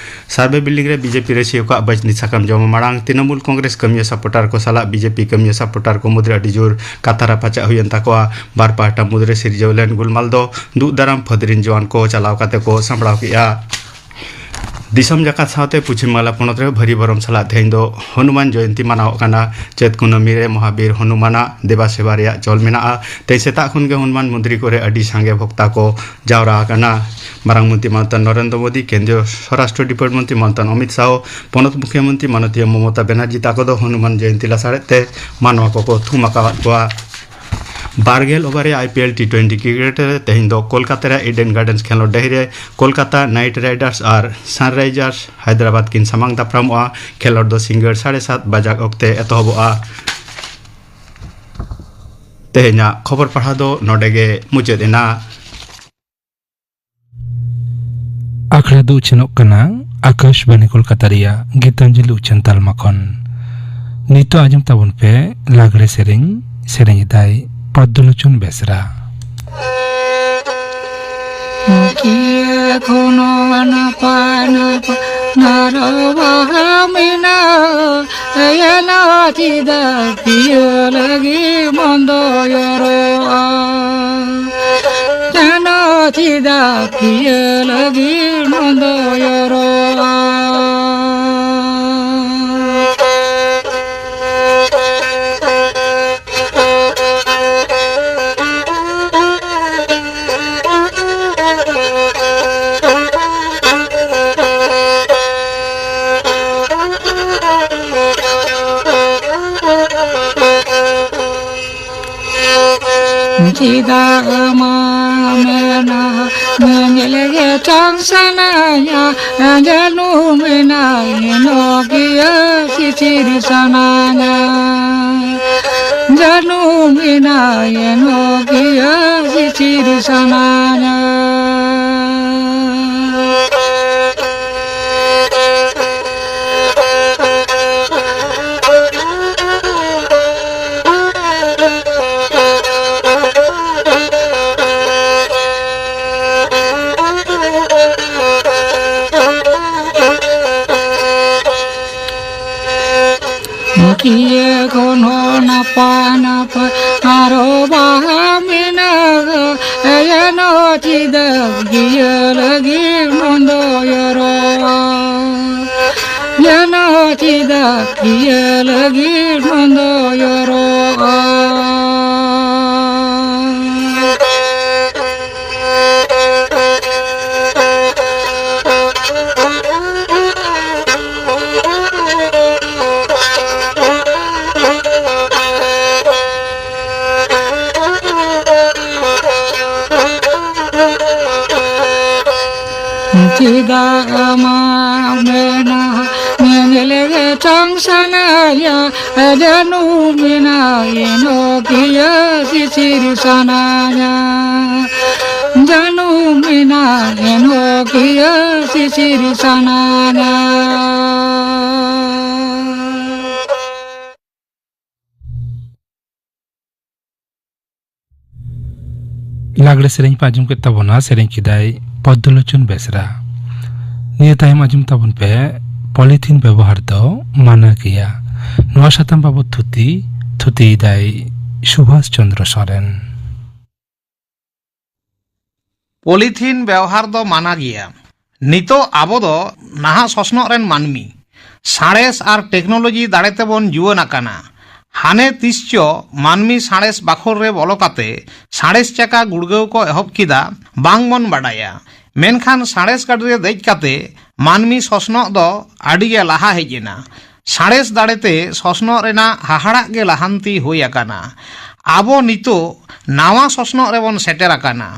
ᱥᱟᱨᱵᱷᱮ ᱵᱤᱞᱰᱤᱝ ᱨᱮ ᱵᱤᱡᱮᱯᱤ ᱨᱟᱹᱥᱤᱭᱟᱹ ᱠᱚᱣᱟᱜ ᱵᱟᱹᱪᱷᱱᱤ ᱥᱟᱠᱟᱢ ᱡᱚᱢᱟ ᱢᱟᱲᱟᱝ ᱛᱨᱤᱱᱚᱢᱩᱞ ᱠᱚᱝᱜᱨᱮᱥ ᱠᱟᱹᱢᱤᱭᱟᱹ ᱥᱟᱯᱚᱨᱴᱟᱨ ᱠᱚ ᱥᱟᱞᱟᱜ ᱵᱤᱡᱮᱯᱤ ᱠᱟᱹᱢᱤᱭᱟᱹ ᱥᱟᱯᱚᱨᱴᱟᱨ ᱠᱚ ᱢᱩᱫᱽᱨᱮ ᱟᱹᱰᱤ ᱡᱳᱨ ᱠᱟᱛᱷᱟ ᱨᱟᱯᱟᱪᱟᱜ ᱦᱩᱭᱮᱱ ᱛᱟᱠᱚᱣᱟ᱾ ᱵᱟᱨ ᱯᱟᱦᱴᱟ ᱢᱩᱫᱽᱨᱮ ᱥᱤᱨᱡᱟᱹᱣ ᱞᱮᱱ ᱜᱩᱞᱢᱟᱞ ᱫᱚ ᱫᱩᱜ ᱫᱟᱨᱟᱢ ᱯᱷᱟᱹᱫᱽ ᱨᱤᱱ ᱡᱚᱣᱟᱱ ᱠᱚ ᱪᱟᱞᱟᱣ ᱠᱟᱛᱮ ᱠᱚ ᱥᱟᱢᱵᱲᱟᱣ ᱠᱮᱫᱼᱟ᱾ ᱫᱤᱥᱚᱢ ᱡᱟᱠᱟᱛ ᱥᱟᱶᱛᱮ ᱯᱚᱪᱷᱤᱢ ᱵᱟᱝᱞᱟ ᱯᱚᱱᱚᱛ ᱨᱮ ᱵᱷᱟᱹᱨᱤ ᱵᱚᱨᱚᱢ ᱥᱟᱞᱟᱜ ᱛᱮᱦᱮᱧ ᱫᱚ ᱦᱚᱱᱩᱢᱟᱱ ᱡᱚᱭᱚᱱᱛᱤ ᱢᱟᱱᱟᱣᱚᱜ ᱠᱟᱱᱟ᱾ ᱪᱟᱹᱛ ᱠᱩᱱᱟᱹᱢᱤ ᱨᱮ ᱢᱚᱦᱟᱵᱤᱨ ᱦᱚᱱᱩᱢᱟᱱᱟᱜ ᱫᱮᱵᱟ ᱥᱮᱵᱟ ᱨᱮᱭᱟᱜ ᱪᱚᱞ ᱢᱮᱱᱟᱜᱼᱟ᱾ ᱛᱮᱦᱮᱧ ᱥᱮᱛᱟᱜ ᱠᱷᱚᱱ ᱜᱮ ᱦᱚᱱᱩᱢᱟᱱ ᱢᱚᱱᱫᱤᱨ ᱠᱚᱨᱮ ᱟᱹᱰᱤ ᱥᱟᱸᱜᱮ ᱵᱷᱚᱠᱛᱟ ᱠᱚ ᱡᱟᱣᱨᱟ ᱟᱠᱟᱱᱟ᱾ ᱢᱟᱨᱟᱝ ᱢᱚᱱᱛᱨᱤ ᱢᱟᱱᱚᱛᱟᱱ ᱱᱚᱨᱮᱱᱫᱨᱚ ᱢᱳᱫᱤ, ᱠᱮᱱᱫᱨᱤᱭᱚ ᱥᱚᱨᱟᱥᱴᱨᱚ ᱰᱤᱯᱟᱨᱴᱢᱮᱱᱴ ᱢᱚᱱᱛᱨᱤ ᱢᱟᱱᱚᱛᱟᱱ ᱚᱢᱤᱛ ᱥᱟᱦᱚ, ᱯᱚᱱᱚᱛ ᱢᱩᱠᱷᱭᱟᱹ ᱢᱚᱱᱛᱨᱤ ᱢᱟᱱᱚᱛᱤᱭᱟᱹ ᱢᱚᱢᱚᱛᱟ ᱵᱮᱱᱟᱨᱡᱤ ᱛᱟᱠᱚ ᱫᱚ ᱦᱚᱱᱩᱢᱟᱱ ᱡᱚᱭᱚᱱᱛᱤ ᱞᱟᱥᱟᱲᱦᱮᱫ ᱛᱮ ᱢᱟᱱᱣᱟ ᱠᱚᱠᱚ ᱛᱷᱩᱢ ᱟᱠᱟᱣᱟᱫ ᱠᱚᱣᱟ᱾ ᱵᱟᱨᱜᱮᱞ ᱳᱵᱷᱟᱨ ᱨᱮᱭᱟᱜ I P L T twenty cricket ᱨᱮ ᱛᱮᱦᱮᱧ ᱫᱚ ᱠᱳᱞᱠᱟᱛᱟ ᱨᱮᱭᱟᱜ ᱤᱰᱮᱱ ᱜᱟᱨᱰᱮᱱᱥ ᱠᱷᱮᱞᱳᱰ ᱰᱟᱹᱦᱤ ᱨᱮ ᱠᱳᱞᱠᱟᱛᱟ ᱱᱟᱭᱤᱴ ᱨᱟᱭᱰᱟᱨᱥ ᱟᱨ ᱥᱟᱱᱨᱟᱭᱡᱟᱨᱥ ᱦᱟᱭᱫᱨᱟᱵᱟᱫᱽ ᱠᱤᱱ ᱥᱟᱢᱟᱝ ᱫᱟᱯᱨᱟᱢᱚᱜᱼᱟ᱾ ᱠᱷᱮᱞᱳᱰ ᱫᱚ ᱥᱤᱸᱜᱟᱹᱲ ᱥᱟᱲᱮ ᱥᱟᱛ ᱵᱟᱡᱟᱜ ᱚᱠᱛᱮ ᱮᱛᱚᱦᱚᱵᱚᱜᱼᱟ᱾ ᱛᱮᱦᱮᱧᱟᱜ ᱠᱷᱚᱵᱚᱨ ᱯᱟᱲᱦᱟᱣ ᱫᱚ ᱱᱚᱰᱮ ᱜᱮ ᱢᱩᱪᱟᱹᱫ ᱮᱱᱟ᱾ ᱟᱠᱷᱲᱟ ᱫᱚ ᱩᱪᱷᱟᱹᱱᱚᱜ ᱠᱟᱱᱟ ᱟᱠᱟᱥᱵᱟᱱᱤ ᱠᱳᱞᱠᱟᱛᱟ ᱨᱮᱭᱟᱜ ᱜᱤᱛᱟᱧᱡᱚᱞᱤ ᱩᱪᱷᱟᱹᱱ ᱛᱟᱞᱢᱟ ᱠᱷᱚᱱ᱾ ᱱᱤᱛᱚᱜ ᱟᱸᱡᱚᱢ ᱛᱟᱵᱚᱱ ᱯᱮ ᱞᱟᱜᱽᱲᱮ ᱥᱮᱨᱮᱧ᱾ ᱥᱮᱨᱮᱧ ᱮᱫᱟᱭ ᱯᱚᱫᱽᱫᱚᱞᱳᱪᱚᱱ ᱵᱮᱥᱨᱟ᱾ ᱠᱤᱭᱟᱹ ᱠᱷᱚᱱᱚ ᱱᱟᱯᱟᱭ ᱱᱟᱯᱟᱭ ᱱᱟᱨᱚ ᱵᱟᱦᱟ ᱢᱮᱱᱟᱜᱼᱟ, ᱮᱭᱟᱱᱟ ᱪᱮᱫᱟᱜ ᱯᱤᱭᱟᱹ ᱞᱟᱹᱜᱤᱫ ᱢᱚᱱᱫᱚ ᱭᱚᱨᱚᱜᱼᱟ? ᱡᱟᱱᱟ ᱪᱮᱫᱟᱜ ᱯᱤᱭᱟᱹ ᱞᱟᱹᱜᱤᱫ ᱢᱚᱱᱫᱚ ᱭᱚᱨᱚᱜᱼᱟ? ᱪᱮᱫᱟᱜ ᱢᱟ ᱢᱮᱱᱟ ᱧᱮᱧᱮᱞ ᱜᱮ ᱪᱚᱝ ᱥᱟᱱᱟᱧᱟ, ᱡᱟᱹᱱᱩ ᱢᱮᱱᱟᱭ ᱱᱚᱠᱤᱭᱟᱹ ᱥᱤᱥᱤᱨ ᱥᱟᱱᱟᱧᱟ, ᱡᱟᱹᱱᱩ ᱢᱮᱱᱟᱭ ᱱᱚᱠᱤᱭᱟᱹ ᱥᱤᱥᱤᱨ ᱥᱟᱱᱟᱧᱟ᱾ ᱠᱤᱭᱟᱹ ᱠᱷᱚᱱ ᱦᱚᱸ ᱱᱟᱯᱟᱭ ᱱᱟᱯᱟᱭ ᱟᱨᱚ ᱵᱟᱦᱟ ᱢᱮᱱᱟᱜᱼᱟ, ᱮᱭᱟ ᱱᱚ ᱪᱮᱫᱟᱜ ᱜᱤᱭᱟᱹ ᱞᱟᱹᱜᱤᱫ ᱢᱚᱱᱫᱚ ᱭᱚᱨᱚᱜᱼᱟ᱾ ᱪᱮᱫᱟᱜ ᱤᱭᱟᱹ ᱞᱟᱹᱜᱤᱫ ᱱᱚᱸᱫᱚᱭᱚᱨᱚᱜᱼᱟ? ᱪᱮᱫᱟᱜ ᱟᱢᱟᱜ ᱢᱮᱱᱟ ᱧᱮᱞ ᱜᱮ ᱪᱚᱝ ᱥᱟᱱᱟᱭᱟ? ᱡᱟᱹᱱᱩᱢ ᱢᱮᱱᱟ ᱤᱱᱚᱠᱤᱭᱟᱹ ᱥᱤᱥᱤᱨ ᱥᱟᱱᱟᱭᱟ᱾ ᱡᱟᱹᱱᱩᱢ ᱢᱮᱱᱟ ᱤᱱᱚᱠᱤᱭᱟᱹ ᱥᱤᱥᱤᱨ ᱥᱟᱱᱟᱭᱟ᱾ ᱞᱟᱜᱽᱲᱮ ᱥᱮᱨᱮᱧ ᱯᱮ ᱟᱸᱡᱚᱢ ᱠᱮᱫ ᱛᱟᱵᱚᱱᱟ, ᱥᱮᱨᱮᱧ ᱠᱮᱫᱟᱭ ᱯᱚᱫᱽᱫᱚᱞᱳᱪᱚᱱ ᱵᱮᱥᱨᱟ᱾ ᱱᱤᱭᱟᱹ ᱛᱟᱭᱚᱢ ᱟᱸᱡᱚᱢ ᱛᱟᱵᱚᱱ ᱯᱮ ᱯᱚᱞᱤᱛᱷᱤᱱ ᱵᱮᱵᱚᱦᱟᱨ ᱫᱚ ᱢᱟᱱᱟ ᱜᱮᱭᱟ᱾ ᱱᱚᱣᱟ ᱥᱟᱛᱟᱢ ᱵᱟᱵᱚᱛ ᱛᱷᱩᱛᱤ, ᱛᱷᱩᱛᱤᱭᱮᱫᱟᱭ ᱥᱩᱵᱷᱟᱥ ᱪᱚᱱᱫᱨᱚ ᱥᱚᱨᱮᱱ᱾ ᱯᱚᱞᱤᱛᱷᱤᱱ ᱵᱮᱣᱦᱟᱨ ᱫᱚ ᱢᱟᱱᱟ ᱜᱮᱭᱟ᱾ ᱱᱤᱛᱚᱜ ᱟᱵᱚ ᱫᱚ ᱱᱟᱦᱟᱜ ᱥᱚᱥᱱᱚᱜ ᱨᱮᱱ ᱢᱟᱹᱱᱢᱤ᱾ ᱥᱟᱬᱮᱥ ᱟᱨ ᱴᱮᱠᱱᱳᱞᱚᱡᱤ ᱫᱟᱲᱮ ᱛᱮᱵᱚᱱ ᱡᱩᱣᱟᱹᱱ ᱟᱠᱟᱱᱟ᱾ ᱦᱟᱱᱮ ᱛᱤᱥ ᱪᱚ ᱢᱟᱹᱱᱢᱤ ᱥᱟᱬᱮᱥ ᱵᱟᱠᱷᱳᱞ ᱨᱮ ᱵᱚᱞᱚ ᱠᱟᱛᱮ ᱥᱟᱬᱮᱥ ᱪᱟᱠᱟ ᱜᱩᱲᱜᱟᱹᱣ ᱠᱚ ᱮᱦᱚᱵ ᱠᱮᱫᱟ, ᱵᱟᱝ ᱵᱚᱱ ᱵᱟᱰᱟᱭᱟ᱾ ᱢᱮᱱᱠᱷᱟᱱ ᱥᱟᱬᱮᱥ ᱜᱟᱹᱰᱤ ᱨᱮ ᱫᱮᱡ ᱠᱟᱛᱮ ᱢᱟᱹᱱᱢᱤ ᱥᱚᱥᱱᱚᱜ ᱫᱚ ᱟᱹᱰᱤ ᱜᱮ ᱞᱟᱦᱟ ᱦᱮᱡ ᱮᱱᱟ᱾ ᱥᱟᱬᱮᱥ ᱫᱟᱲᱮᱛᱮ ᱥᱚᱥᱱᱚᱜ ᱨᱮᱱᱟᱜ ᱦᱟᱦᱟᱲᱟᱜ ᱜᱮ ᱞᱟᱦᱟᱱᱛᱤ ᱦᱩᱭ ᱟᱠᱟᱱᱟ᱾ ᱟᱵᱚ ᱱᱤᱛᱚᱜ ᱱᱟᱣᱟ ᱥᱚᱥᱱᱚᱜ ᱨᱮᱵᱚᱱ ᱥᱮᱴᱮᱨ ᱟᱠᱟᱱᱟ᱾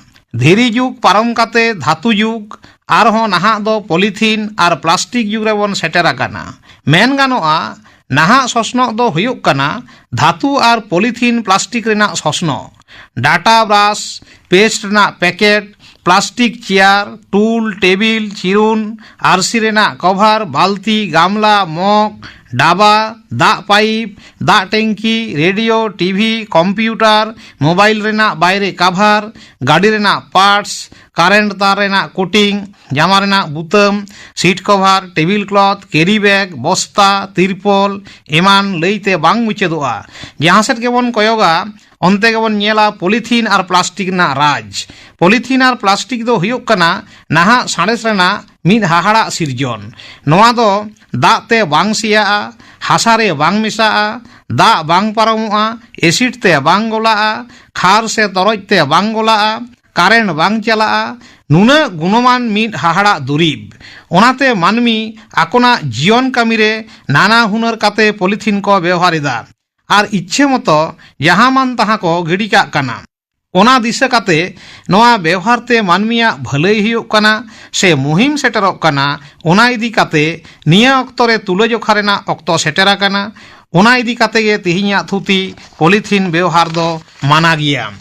ᱫᱷᱤᱨᱤ ᱡᱩᱜᱽ ᱯᱟᱨᱚᱢ ᱠᱟᱛᱮ ᱫᱷᱟᱹᱛᱩ ᱡᱩᱜᱽ, ᱟᱨᱦᱚᱸ ᱱᱟᱦᱟᱜ ᱫᱚ ᱯᱚᱞᱤᱛᱷᱤᱱ ᱟᱨ ᱯᱞᱟᱥᱴᱤᱠ ᱡᱩᱜᱽ ᱨᱮᱵᱚᱱ ᱥᱮᱴᱮᱨ ᱟᱠᱟᱱᱟ᱾ ᱢᱮᱱ ᱜᱟᱱᱚᱜᱼᱟ, ᱱᱟᱦᱟᱜ ᱥᱚᱥᱱᱚᱜ ᱫᱚ ᱦᱩᱭᱩᱜ ᱠᱟᱱᱟ ᱫᱷᱟᱹᱛᱩ ᱟᱨ ᱯᱚᱞᱤᱛᱷᱤᱱ ᱯᱞᱟᱥᱴᱤᱠ ᱨᱮᱱᱟᱜ ᱥᱚᱥᱱᱚᱜ᱾ ᱰᱟᱴᱟ ᱵᱨᱟᱥ, ᱯᱮᱥᱴ ᱨᱮᱱᱟᱜ ᱯᱮᱠᱮᱴ, ᱯᱞᱟᱥᱴᱤᱠ ᱪᱮᱭᱟᱨ, ᱴᱩᱞ, ᱴᱮᱵᱤᱞ, ᱪᱤᱨᱩᱱ, ᱟᱹᱨᱥᱤ ᱨᱮᱱᱟᱜ ᱠᱚᱵᱷᱟᱨ, ᱵᱟᱹᱞᱛᱤ, ᱜᱟᱢᱞᱟ, ᱢᱚᱜᱽ, ᱰᱟᱵᱟ, ᱫᱟᱜ ᱯᱟᱭᱤᱯ, ᱫᱟᱜ ᱴᱮᱝᱠᱤ, ᱨᱮᱰᱤᱭᱳ, ᱴᱤᱵᱷᱤ, ᱠᱚᱢᱯᱤᱭᱩᱴᱟᱨ, ᱢᱳᱵᱟᱭᱤᱞ ᱨᱮᱱᱟᱜ ᱵᱟᱭᱨᱮ ᱠᱟᱵᱷᱟᱨ, ᱜᱟᱹᱰᱤ ᱨᱮᱱᱟᱜ ᱯᱟᱨᱴᱥ, ᱠᱟᱨᱮᱱᱴ ᱛᱟᱨ ᱨᱮᱱᱟᱜ ᱠᱳᱴᱤᱝ, ᱡᱟᱢᱟ ᱨᱮᱱᱟᱜ ᱵᱩᱛᱟᱹᱢ, ᱥᱤᱴ ᱠᱚᱵᱷᱟᱨ, ᱴᱮᱵᱤᱞ ᱠᱞᱚᱛᱷ, ᱠᱮᱨᱤ ᱵᱮᱜᱽ, ᱵᱚᱥᱛᱟ, ᱛᱤᱨᱯᱚᱞ ᱮᱢᱟᱱ ᱞᱟᱹᱭᱛᱮ ᱵᱟᱝ ᱢᱩᱪᱟᱹᱫᱚᱜᱼᱟ᱾ ᱡᱟᱦᱟᱸ ᱥᱮᱫ ᱜᱮᱵᱚᱱ ᱠᱚᱭᱚᱜᱟ, ᱚᱱᱛᱮ ᱜᱮᱵᱚᱱ ᱧᱮᱞᱟ ᱯᱚᱞᱤᱛᱷᱤᱱ ᱟᱨ ᱯᱞᱟᱥᱴᱤᱠ ᱨᱮᱱᱟᱜ ᱨᱟᱡᱽ᱾ ᱯᱚᱞᱤᱛᱷᱤᱱ ᱟᱨ ᱯᱞᱟᱥᱴᱤᱠ ᱫᱚ ᱦᱩᱭᱩᱜ ᱠᱟᱱᱟ ᱱᱟᱦᱟᱜ ᱥᱟᱬᱮᱥ ᱨᱮᱱᱟᱜ ᱢᱤᱫ ᱦᱟᱦᱟᱲᱟᱜ ᱥᱤᱨᱡᱚᱱ᱾ ᱱᱚᱣᱟ ᱫᱚ ᱫᱟᱜ ᱛᱮ ᱵᱟᱝ ᱥᱮᱭᱟᱜᱼᱟ, ᱦᱟᱥᱟ ᱨᱮ ᱵᱟᱝ ᱢᱮᱥᱟᱜᱼᱟ, ᱫᱟᱜ ᱵᱟᱝ ᱯᱟᱨᱚᱢᱚᱜᱼᱟ, ᱮᱥᱤᱰ ᱛᱮ ᱵᱟᱝ ᱜᱚᱞᱟᱜᱼᱟ, ᱠᱷᱟᱨ ᱥᱮ ᱛᱚᱨᱚᱡ ᱛᱮ ᱵᱟᱝ ᱜᱚᱞᱟᱜᱼᱟ, ᱠᱟᱨᱮᱱᱴ ᱵᱟᱝ ᱪᱟᱞᱟᱜᱼᱟ᱾ ᱱᱩᱱᱟᱹᱜ ᱜᱩᱱᱚᱢᱟᱱ ᱢᱤᱫ ᱦᱟᱦᱟᱲᱟᱜ ᱫᱩᱨᱤᱵᱽ᱾ ᱚᱱᱟᱛᱮ ᱢᱟᱹᱱᱢᱤ ᱟᱠᱚᱱᱟᱜ ᱡᱤᱭᱚᱱ ᱠᱟᱹᱢᱤ ᱨᱮ ᱱᱟᱱᱟ ᱦᱩᱱᱟᱹᱨ ᱠᱟᱛᱮ ᱯᱚᱞᱤᱛᱷᱤᱱ ᱠᱚ ᱵᱮᱣᱦᱟᱨ ᱮᱫᱟ ᱟᱨ ᱤᱪᱪᱷᱟᱹ ᱢᱚᱛᱚ ᱡᱟᱦᱟᱸ ᱢᱟᱱ ᱛᱟᱦᱟᱸ ᱠᱚ ᱜᱤᱰᱤ ᱠᱟᱜ ᱠᱟᱱᱟ᱾ ᱚᱱᱟ ᱫᱤᱥᱟᱹ ᱠᱟᱛᱮ ᱱᱚᱣᱟ ᱵᱮᱣᱦᱟᱨ ᱛᱮ ᱢᱟᱹᱱᱢᱤᱭᱟᱜ ᱵᱷᱟᱹᱞᱟᱹᱭ ᱦᱩᱭᱩᱜ ᱠᱟᱱᱟ ᱥᱮ ᱢᱩᱦᱤᱢ ᱥᱮᱴᱮᱨᱚᱜ ᱠᱟᱱᱟ, ᱚᱱᱟ ᱤᱫᱤ ᱠᱟᱛᱮ ᱱᱤᱭᱟᱹ ᱚᱠᱛᱚ ᱨᱮ ᱛᱩᱞᱟᱹᱡᱚᱠᱷᱟ ᱨᱮᱱᱟᱜ ᱚᱠᱛᱚ ᱥᱮᱴᱮᱨ ᱟᱠᱟᱱᱟ᱾ ᱚᱱᱟ ᱤᱫᱤ ᱠᱟᱛᱮ ᱜᱮ ᱛᱮᱦᱮᱧᱟᱜ ᱛᱷᱩᱛᱤ, ᱯᱚᱞᱤᱛᱷᱤᱱ ᱵᱮᱣᱦᱟᱨ ᱫᱚ ᱢᱟᱱᱟ ᱜᱮᱭᱟ᱾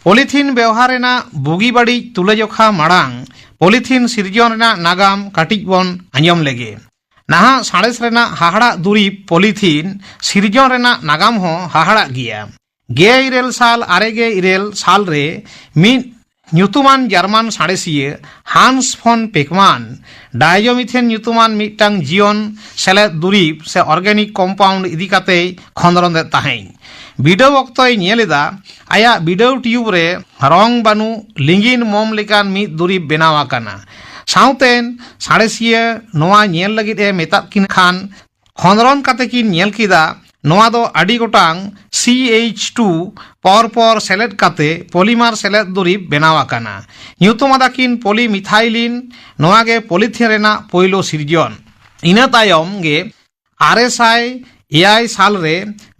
ᱯᱚᱞᱤᱛᱷᱤᱱ ᱵᱮᱣᱦᱟᱨ ᱨᱮᱱᱟᱜ ᱵᱩᱜᱤ ᱵᱟᱹᱲᱤᱡ ᱛᱩᱞᱟᱹᱡᱚᱠᱷᱟ ᱢᱟᱲᱟᱝ ᱯᱚᱞᱤᱛᱷᱤᱱ ᱥᱤᱨᱡᱚᱱ ᱨᱮᱱᱟᱜ ᱱᱟᱜᱟᱢ ᱠᱟᱹᱴᱤᱡ ᱵᱚᱱ ᱟᱸᱡᱚᱢ ᱞᱮᱜᱮ᱾ ᱱᱟᱦᱟᱜ ᱥᱟᱬᱮᱥ ᱨᱮᱱᱟᱜ ᱦᱟᱦᱟᱲᱟᱜ ᱫᱩᱨᱤᱵᱽ ᱯᱚᱞᱤᱛᱷᱤᱱ ᱥᱤᱨᱡᱚᱱ ᱨᱮᱱᱟᱜ ᱱᱟᱜᱟᱢ ᱦᱚᱸ ᱦᱟᱦᱟᱲᱟᱜ ᱜᱮᱭᱟ᱾ ᱜᱮᱞ ᱤᱨᱟᱹᱞ ᱥᱟᱭ ᱟᱨᱮ ᱜᱮᱞ ᱤᱨᱟᱹᱞ ᱥᱟᱞ ᱨᱮ ᱢᱤᱫ ᱧᱩᱛᱩᱢᱟᱱ ᱡᱟᱨᱢᱟᱱ ᱥᱟᱬᱮᱥᱤᱭᱟᱹ ᱦᱟᱱᱥ ᱯᱷᱚᱱ ᱯᱮᱠᱢᱟᱱ ᱰᱟᱭᱡᱚᱢᱤᱛᱷᱮᱱ ᱧᱩᱛᱩᱢᱟᱱ ᱢᱤᱫᱴᱟᱝ ᱡᱤᱭᱚᱱ ᱥᱮᱞᱮᱫ ᱫᱩᱨᱤᱵᱽ ᱥᱮ organic compound ᱤᱫᱤ ᱠᱟᱛᱮᱭ ᱠᱷᱚᱸᱫᱽᱨᱚᱸᱫ ᱮᱫ ᱛᱟᱦᱮᱸᱫ᱾ ᱵᱤᱰᱟᱹᱣ ᱚᱠᱛᱚᱭ ᱧᱮᱞ ᱮᱫᱟ, ᱟᱭᱟᱜ ᱵᱤᱰᱟᱹᱣ ᱴᱤᱭᱩᱵᱽ ᱨᱮ ᱨᱚᱝ ᱵᱟᱹᱱᱩᱜ ᱞᱤᱸᱜᱤᱱ ᱢᱳᱢ ᱞᱮᱠᱟᱱ ᱢᱤᱫ ᱫᱩᱨᱤᱵᱽ ᱵᱮᱱᱟᱣ ᱟᱠᱟᱱᱟ᱾ ᱥᱟᱶᱛᱮᱱ ᱥᱟᱬᱮᱥᱤᱭᱟᱹ ᱱᱚᱣᱟ ᱧᱮᱞ ᱞᱟᱹᱜᱤᱫ ᱮ ᱢᱮᱛᱟᱫ ᱠᱤᱱ ᱠᱷᱟᱱ, ᱠᱷᱚᱸᱫᱽᱨᱚᱸᱫ ᱠᱟᱛᱮ ᱠᱤᱱ ᱧᱮᱞ ᱠᱮᱫᱟ, ᱱᱚᱣᱟ ᱫᱚ ᱟᱹᱰᱤ ᱜᱚᱴᱟᱝ C H two ᱯᱚᱨ ᱯᱚᱨ ᱥᱮᱞᱮᱫ ᱠᱟᱛᱮ polymer ᱥᱮᱞᱮᱫ ᱫᱩᱨᱤᱵᱽ ᱵᱮᱱᱟᱣ ᱟᱠᱟᱱᱟ᱾ ᱧᱩᱛᱩᱢ ᱟᱫᱟᱠᱤᱱ polyethylene᱾ ᱱᱚᱣᱟ ᱜᱮ ᱯᱚᱞᱤᱛᱷᱤᱱ ᱨᱮᱱᱟᱜ ᱯᱳᱭᱞᱳ ᱥᱤᱨᱡᱚᱱ᱾ ᱤᱱᱟᱹ ᱛᱟᱭᱚᱢ ᱜᱮ ᱟᱨᱮ ᱥᱟᱭ ᱮᱭᱟᱭ ᱥᱟᱞ ᱨᱮ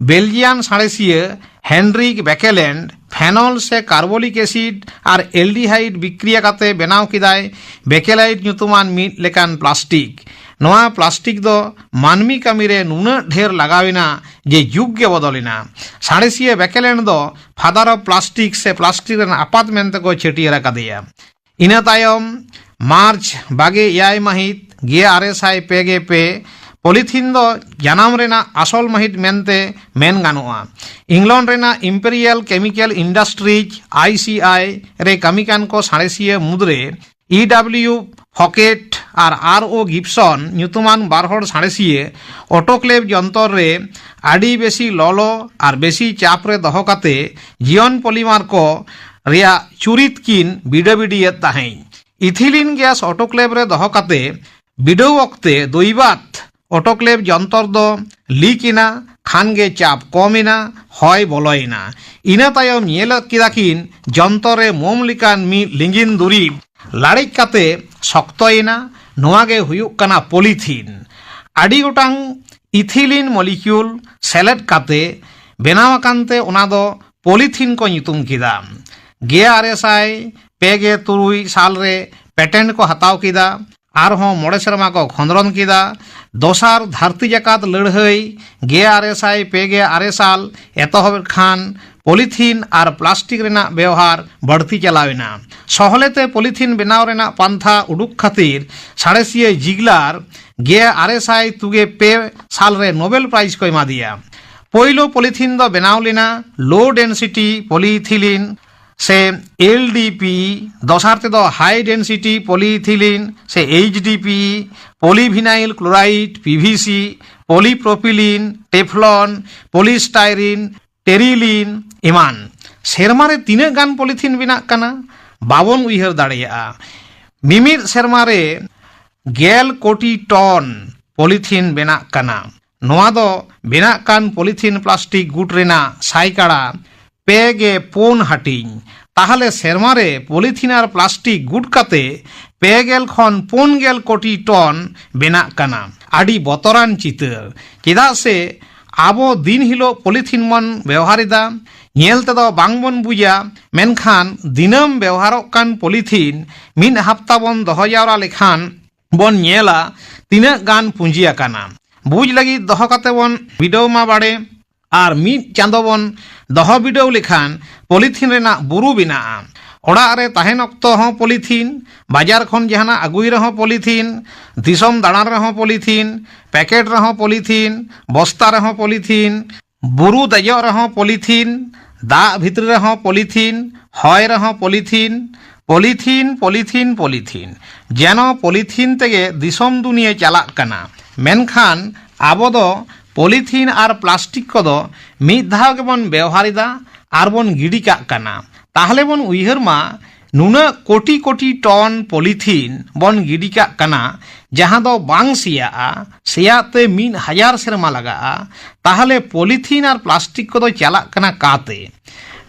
ᱵᱮᱞᱡᱤᱭᱟᱱ ᱥᱟᱬᱮᱥᱤᱭᱟᱹ ᱦᱮᱱᱨᱤᱠ ᱵᱮᱠᱮᱞᱮᱱᱰ phenol ᱥᱮ carbolic acid ᱟᱨ aldehyde ᱵᱤᱠᱨᱤᱭᱟ ᱠᱟᱛᱮ ᱵᱮᱱᱟᱣ ᱠᱮᱫᱟᱭ ᱵᱮᱠᱮᱞᱟᱭᱤᱴ ᱧᱩᱛᱩᱢᱟᱱ ᱢᱤᱫ ᱞᱮᱠᱟᱱ ᱯᱞᱟᱥᱴᱤᱠ᱾ ᱱᱚᱣᱟ ᱯᱞᱟᱥᱴᱤᱠ ᱫᱚ ᱢᱟᱹᱱᱢᱤ ᱠᱟᱹᱢᱤ ᱨᱮ ᱱᱩᱱᱟᱹᱜ ᱰᱷᱮᱨ ᱞᱟᱜᱟᱣ ᱮᱱᱟ ᱡᱮ ᱡᱩᱜᱽ ᱜᱮ ᱵᱚᱫᱚᱞ ᱮᱱᱟ᱾ ᱥᱟᱬᱮᱥᱤᱭᱟᱹ ᱵᱮᱠᱮᱞᱮᱱᱰ ᱫᱚ father of plastic ᱥᱮ ᱯᱞᱟᱥᱴᱤᱠ ᱨᱮᱱ ᱟᱯᱟᱛ ᱢᱮᱱᱛᱮ ᱠᱚ ᱪᱷᱟᱹᱴᱭᱟᱹᱨ ᱟᱠᱟᱫᱮᱭᱟ᱾ ᱤᱱᱟᱹ ᱛᱟᱭᱚᱢ ᱢᱟᱨᱪ ᱵᱟᱜᱮ ᱮᱭᱟᱭ ᱢᱟᱹᱦᱤᱛ ᱜᱮᱞ ᱟᱨᱮ ᱥᱟᱭ ᱯᱮ ᱜᱮᱞ ᱯᱮ ᱯᱚᱞᱤᱛᱷᱤᱱ ᱫᱚ ᱡᱟᱱᱟᱢ ᱨᱮᱱᱟᱜ ᱟᱥᱚᱞ ᱢᱟᱹᱦᱤᱛ ᱢᱮᱱᱛᱮ ᱢᱮᱱ ᱜᱟᱱᱚᱜᱼᱟ᱾ ᱤᱝᱞᱚᱱᱰ ᱨᱮᱱᱟᱜ Imperial Chemical Industries, I C I, ᱨᱮ ᱠᱟᱹᱢᱤ ᱠᱟᱱ ᱠᱚ ᱥᱟᱬᱮᱥᱤᱭᱟᱹ ᱢᱩᱫᱽᱨᱮ E W Fockett ᱟᱨ R O Gibson ᱧᱩᱛᱩᱢᱟᱱ ᱵᱟᱨ ᱦᱚᱲ ᱥᱟᱬᱮᱥᱤᱭᱟᱹ autoclave ᱡᱚᱱᱛᱚᱨ ᱨᱮ ᱟᱹᱰᱤ ᱵᱮᱥᱤ ᱞᱚᱞᱚ ᱟᱨ ᱵᱮᱥᱤ ᱪᱟᱯ ᱨᱮ ᱫᱚᱦᱚ ᱠᱟᱛᱮ ᱡᱤᱭᱚᱱ polymer ᱠᱚ ᱨᱮᱭᱟᱜ ᱪᱩᱨᱤᱛ ᱠᱤᱱ ᱵᱤᱰᱟᱹᱵᱤᱰᱤᱭᱮᱫ ᱛᱟᱦᱮᱸᱫ᱾ ethylene gas autoclave ᱨᱮ ᱫᱚᱦᱚ ᱠᱟᱛᱮ ᱵᱤᱰᱟᱹᱣ ᱚᱠᱛᱮ ᱫᱚᱭᱵᱟᱛ autoclave ᱡᱚᱱᱛᱚᱨ ᱫᱚ ᱞᱤᱠ ᱮᱱᱟ, ᱠᱷᱟᱱ ᱜᱮ ᱪᱟᱯ ᱠᱚᱢ ᱮᱱᱟ, ᱦᱚᱭ ᱵᱚᱞᱚᱭᱮᱱᱟ᱾ ᱤᱱᱟᱹ ᱛᱟᱭᱚᱢ ᱧᱮᱞ ᱠᱮᱫᱟ ᱠᱤᱱ ᱡᱚᱱᱛᱚᱨ ᱨᱮ ᱢᱳᱢ ᱞᱮᱠᱟᱱ ᱢᱤᱫ ᱞᱤᱸᱜᱤᱱ ᱫᱩᱨᱤᱵᱽ ᱞᱟᱲᱮᱡ ᱠᱟᱛᱮ ᱥᱚᱠᱛᱚᱭᱮᱱᱟ᱾ ᱱᱚᱣᱟ ᱜᱮ ᱦᱩᱭᱩᱜ ᱠᱟᱱᱟ ᱯᱚᱞᱤᱛᱷᱤᱱ᱾ ᱟᱹᱰᱤ ᱜᱚᱴᱟᱝ ethylene molecule ᱥᱮᱞᱮᱫ ᱠᱟᱛᱮ ᱵᱮᱱᱟᱣ ᱟᱠᱟᱱ ᱛᱮ ᱚᱱᱟ ᱫᱚ ᱯᱚᱞᱤᱛᱷᱤᱱ ᱠᱚ ᱧᱩᱛᱩᱢ ᱠᱮᱫᱟ᱾ ᱜᱮᱞ ᱟᱨᱮ ᱥᱟᱭ ᱯᱮ ᱜᱮᱞ ᱛᱩᱨᱩᱭ ᱥᱟᱞ ᱨᱮ patent ᱠᱚ ᱦᱟᱛᱟᱣ ᱠᱮᱫᱟ᱾ ᱟᱨᱦᱚᱸ ᱢᱚᱬᱮ ᱥᱮᱨᱢᱟ ᱠᱚ ᱠᱷᱚᱸᱫᱽᱨᱚᱱ ᱠᱮᱫᱟ᱾ ᱫᱚᱥᱟᱨ ᱫᱷᱟᱹᱨᱛᱤ ᱡᱟᱠᱟᱛ ᱞᱟᱹᱲᱦᱟᱹᱭ ᱜᱮᱞ ᱟᱨᱮ ᱥᱟᱭ ᱯᱮ ᱜᱮᱞ ᱟᱨᱮ ᱥᱟᱞ ᱮᱛᱚᱦᱚᱵ ᱠᱷᱟᱱ ᱯᱚᱞᱤᱛᱷᱤᱱ ᱟᱨ ᱯᱞᱟᱥᱴᱤᱠ ᱨᱮᱱᱟᱜ ᱵᱮᱣᱦᱟᱨ ᱵᱟᱹᱲᱛᱤ ᱪᱟᱞᱟᱣ ᱮᱱᱟ᱾ ᱥᱚᱦᱞᱮ ᱛᱮ ᱯᱚᱞᱤᱛᱷᱤᱱ ᱵᱮᱱᱟᱣ ᱨᱮᱱᱟᱜ ᱯᱟᱱᱛᱷᱟ ᱩᱰᱩᱠ ᱠᱷᱟᱹᱛᱤᱨ ᱥᱟᱬᱮᱥᱤᱭᱟᱹ ᱡᱤᱜᱞᱟᱨ ᱜᱮᱞ ᱟᱨᱮ ᱥᱟᱭ ᱛᱩᱜᱮ ᱯᱮ ᱥᱟᱞ ᱨᱮ ᱱᱳᱵᱮᱞ ᱯᱨᱟᱭᱤᱡᱽ ᱠᱚ ᱮᱢᱟ ᱫᱮᱭᱟ᱾ ᱯᱳᱭᱞᱳ ᱯᱚᱞᱤᱛᱷᱤᱱ ᱫᱚ ᱵᱮᱱᱟᱣ ᱞᱮᱱᱟ low density polyethylene ᱥᱮ L D P E, ᱫᱚᱥᱟᱨ ᱛᱮᱫᱚ high density polyethylene ᱥᱮ H D P E, polyvinyl chloride, P V C, polypropylene, Teflon, polystyrene, ᱴᱮᱨᱤᱞᱤᱱ ᱮᱢᱟᱱ᱾ ᱥᱮᱨᱢᱟ ᱨᱮ ᱛᱤᱱᱟᱹᱜ ᱜᱟᱱ ᱯᱚᱞᱤᱛᱷᱤᱱ ᱵᱮᱱᱟᱜ ᱠᱟᱱᱟ, ᱵᱟᱵᱚᱱ ᱩᱭᱦᱟᱹᱨ ᱫᱟᱲᱮᱭᱟᱜᱼᱟ᱾ ᱢᱤᱢᱤᱫ ᱥᱮᱨᱢᱟ ᱨᱮ ᱜᱮᱞ ᱠᱳᱴᱤ ᱴᱚᱱ ᱯᱚᱞᱤᱛᱷᱤᱱ ᱵᱮᱱᱟᱜ ᱠᱟᱱᱟ᱾ ᱱᱚᱣᱟ ᱫᱚ ᱵᱮᱱᱟᱜ ᱠᱟᱱ ᱯᱚᱞᱤᱛᱷᱤᱱ ᱯᱞᱟᱥᱴᱤᱠ ᱜᱩᱴ ᱨᱮᱱᱟᱜ ᱥᱟᱭᱠᱟᱲᱟ ᱯᱮ ᱜᱮ ᱯᱩᱱ ᱦᱟᱹᱴᱤᱧ᱾ ᱛᱟᱦᱞᱮ ᱥᱮᱨᱢᱟ ᱨᱮ ᱯᱚᱞᱤᱛᱷᱤᱱ ᱟᱨ ᱯᱞᱟᱥᱴᱤᱠ ᱜᱩᱴ ᱠᱟᱛᱮ ᱯᱮ ᱜᱮᱞ ᱠᱷᱚᱱ ᱯᱩᱱ ᱜᱮᱞ ᱠᱳᱴᱤ ᱴᱚᱱ ᱵᱮᱱᱟᱜ ᱠᱟᱱᱟ᱾ ᱟᱹᱰᱤ ᱵᱚᱛᱚᱨᱟᱱ ᱪᱤᱛᱟᱹᱨ᱾ ᱪᱮᱫᱟᱜ ᱥᱮ ᱟᱵᱚ ᱫᱤᱱ ᱦᱤᱞᱳᱜ ᱯᱚᱞᱤᱛᱷᱤᱱ ᱵᱚᱱ ᱵᱮᱣᱦᱟᱨ ᱮᱫᱟ, ᱧᱮᱞ ᱛᱮᱫᱚ ᱵᱟᱝ ᱵᱚᱱ ᱵᱩᱡᱟ, ᱢᱮᱱᱠᱷᱟᱱ ᱫᱤᱱᱟᱹᱢ ᱵᱮᱣᱦᱟᱨᱚᱜ ᱠᱟᱱ ᱯᱚᱞᱤᱛᱷᱤᱱ ᱢᱤᱫ ᱦᱟᱯᱛᱟ ᱵᱚᱱ ᱫᱚᱦᱚ ᱡᱟᱣᱨᱟ ᱞᱮᱠᱷᱟᱱ ᱵᱚᱱ ᱧᱮᱞᱟ ᱛᱤᱱᱟᱹᱜ ᱜᱟᱱ ᱯᱩᱸᱡᱤ ᱟᱠᱟᱱᱟ᱾ ᱵᱩᱡᱽ ᱞᱟᱹᱜᱤᱫ ᱫᱚᱦᱚ ᱠᱟᱛᱮ ᱵᱚᱱ ᱵᱤᱰᱟᱹᱣ ᱢᱟ ᱵᱟᱲᱮ᱾ ᱟᱨ ᱢᱤᱫ ᱪᱟᱸᱫᱚ ᱵᱚᱱ ᱫᱚᱦᱚ ᱵᱤᱰᱟᱹᱣ ᱞᱮᱠᱷᱟᱱ ᱯᱚᱞᱤᱛᱷᱤᱱ ᱨᱮᱱᱟᱜ ᱵᱩᱨᱩ ᱵᱮᱱᱟᱜᱼᱟ᱾ ᱚᱲᱟᱜ ᱨᱮ ᱛᱟᱦᱮᱱ ᱚᱠᱛᱚ ᱦᱚᱸ ᱯᱚᱞᱤᱛᱷᱤᱱ, ᱵᱟᱡᱟᱨ ᱠᱷᱚᱱ ᱡᱟᱦᱟᱱᱟᱜ ᱟᱹᱜᱩᱭ ᱨᱮᱦᱚᱸ ᱯᱚᱞᱤᱛᱷᱤᱱ, ᱫᱤᱥᱚᱢ ᱫᱟᱬᱟᱱ ᱨᱮᱦᱚᱸ ᱯᱚᱞᱤᱛᱷᱤᱱ, ᱯᱮᱠᱮᱴ ᱨᱮᱦᱚᱸ ᱯᱚᱞᱤᱛᱷᱤᱱ, ᱵᱚᱥᱛᱟ ᱨᱮᱦᱚᱸ ᱯᱚᱞᱤᱛᱷᱤᱱ, ᱵᱩᱨᱩ ᱫᱮᱡᱚᱜ ᱨᱮᱦᱚᱸ ᱯᱚᱞᱤᱛᱷᱤᱱ, ᱫᱟᱜ ᱵᱷᱤᱛᱨᱤ ᱨᱮᱦᱚᱸ ᱯᱚᱞᱤᱛᱷᱤᱱ, ᱦᱚᱭ ᱨᱮᱦᱚᱸ ᱯᱚᱞᱤᱛᱷᱤᱱ, ᱯᱚᱞᱤᱛᱷᱤᱱ, ᱯᱚᱞᱤᱛᱷᱤᱱ, ᱯᱚᱞᱤᱛᱷᱤᱱ᱾ ᱡᱮᱱᱚ ᱯᱚᱞᱤᱛᱷᱤᱱ ᱛᱮᱜᱮ ᱫᱤᱥᱚᱢ ᱫᱩᱱᱤᱭᱟᱹ ᱪᱟᱞᱟᱜ ᱠᱟᱱᱟ᱾ ᱢᱮᱱᱠᱷᱟᱱ ᱟᱵᱚ ᱫᱚ ᱯᱚᱞᱤᱛᱷᱤᱱ ᱟᱨ ᱯᱞᱟᱥᱴᱤᱠ ᱠᱚᱫᱚ ᱢᱤᱫ ᱫᱷᱟᱣ ᱜᱮᱵᱚᱱ ᱵᱮᱣᱦᱟᱨ ᱮᱫᱟ ᱟᱨ ᱵᱚᱱ ᱜᱤᱰᱤ ᱠᱟᱜ ᱠᱟᱱᱟ᱾ ᱛᱟᱦᱞᱮ ᱵᱚᱱ ᱩᱭᱦᱟᱹᱨ ᱢᱟ, ᱱᱩᱱᱟᱹᱜ ᱠᱳᱴᱤ ᱠᱳᱴᱤ ᱴᱚᱱ ᱯᱚᱞᱤᱛᱷᱤᱱ ᱵᱚᱱ ᱜᱤᱰᱤ ᱠᱟᱜ ᱠᱟᱱᱟ, ᱡᱟᱦᱟᱸ ᱫᱚ ᱵᱟᱝ ᱥᱮᱭᱟᱜᱼᱟ, ᱥᱮᱭᱟᱜ ᱛᱮ ᱢᱤᱫ ᱦᱟᱡᱟᱨ ᱥᱮᱨᱢᱟ ᱞᱟᱜᱟᱜᱼᱟ, ᱛᱟᱦᱚᱞᱮ ᱯᱚᱞᱤᱛᱷᱤᱱ ᱟᱨ ᱯᱞᱟᱥᱴᱤᱠ ᱠᱚᱫᱚ ᱪᱟᱞᱟᱜ ᱠᱟᱱᱟ ᱠᱟᱛᱮ?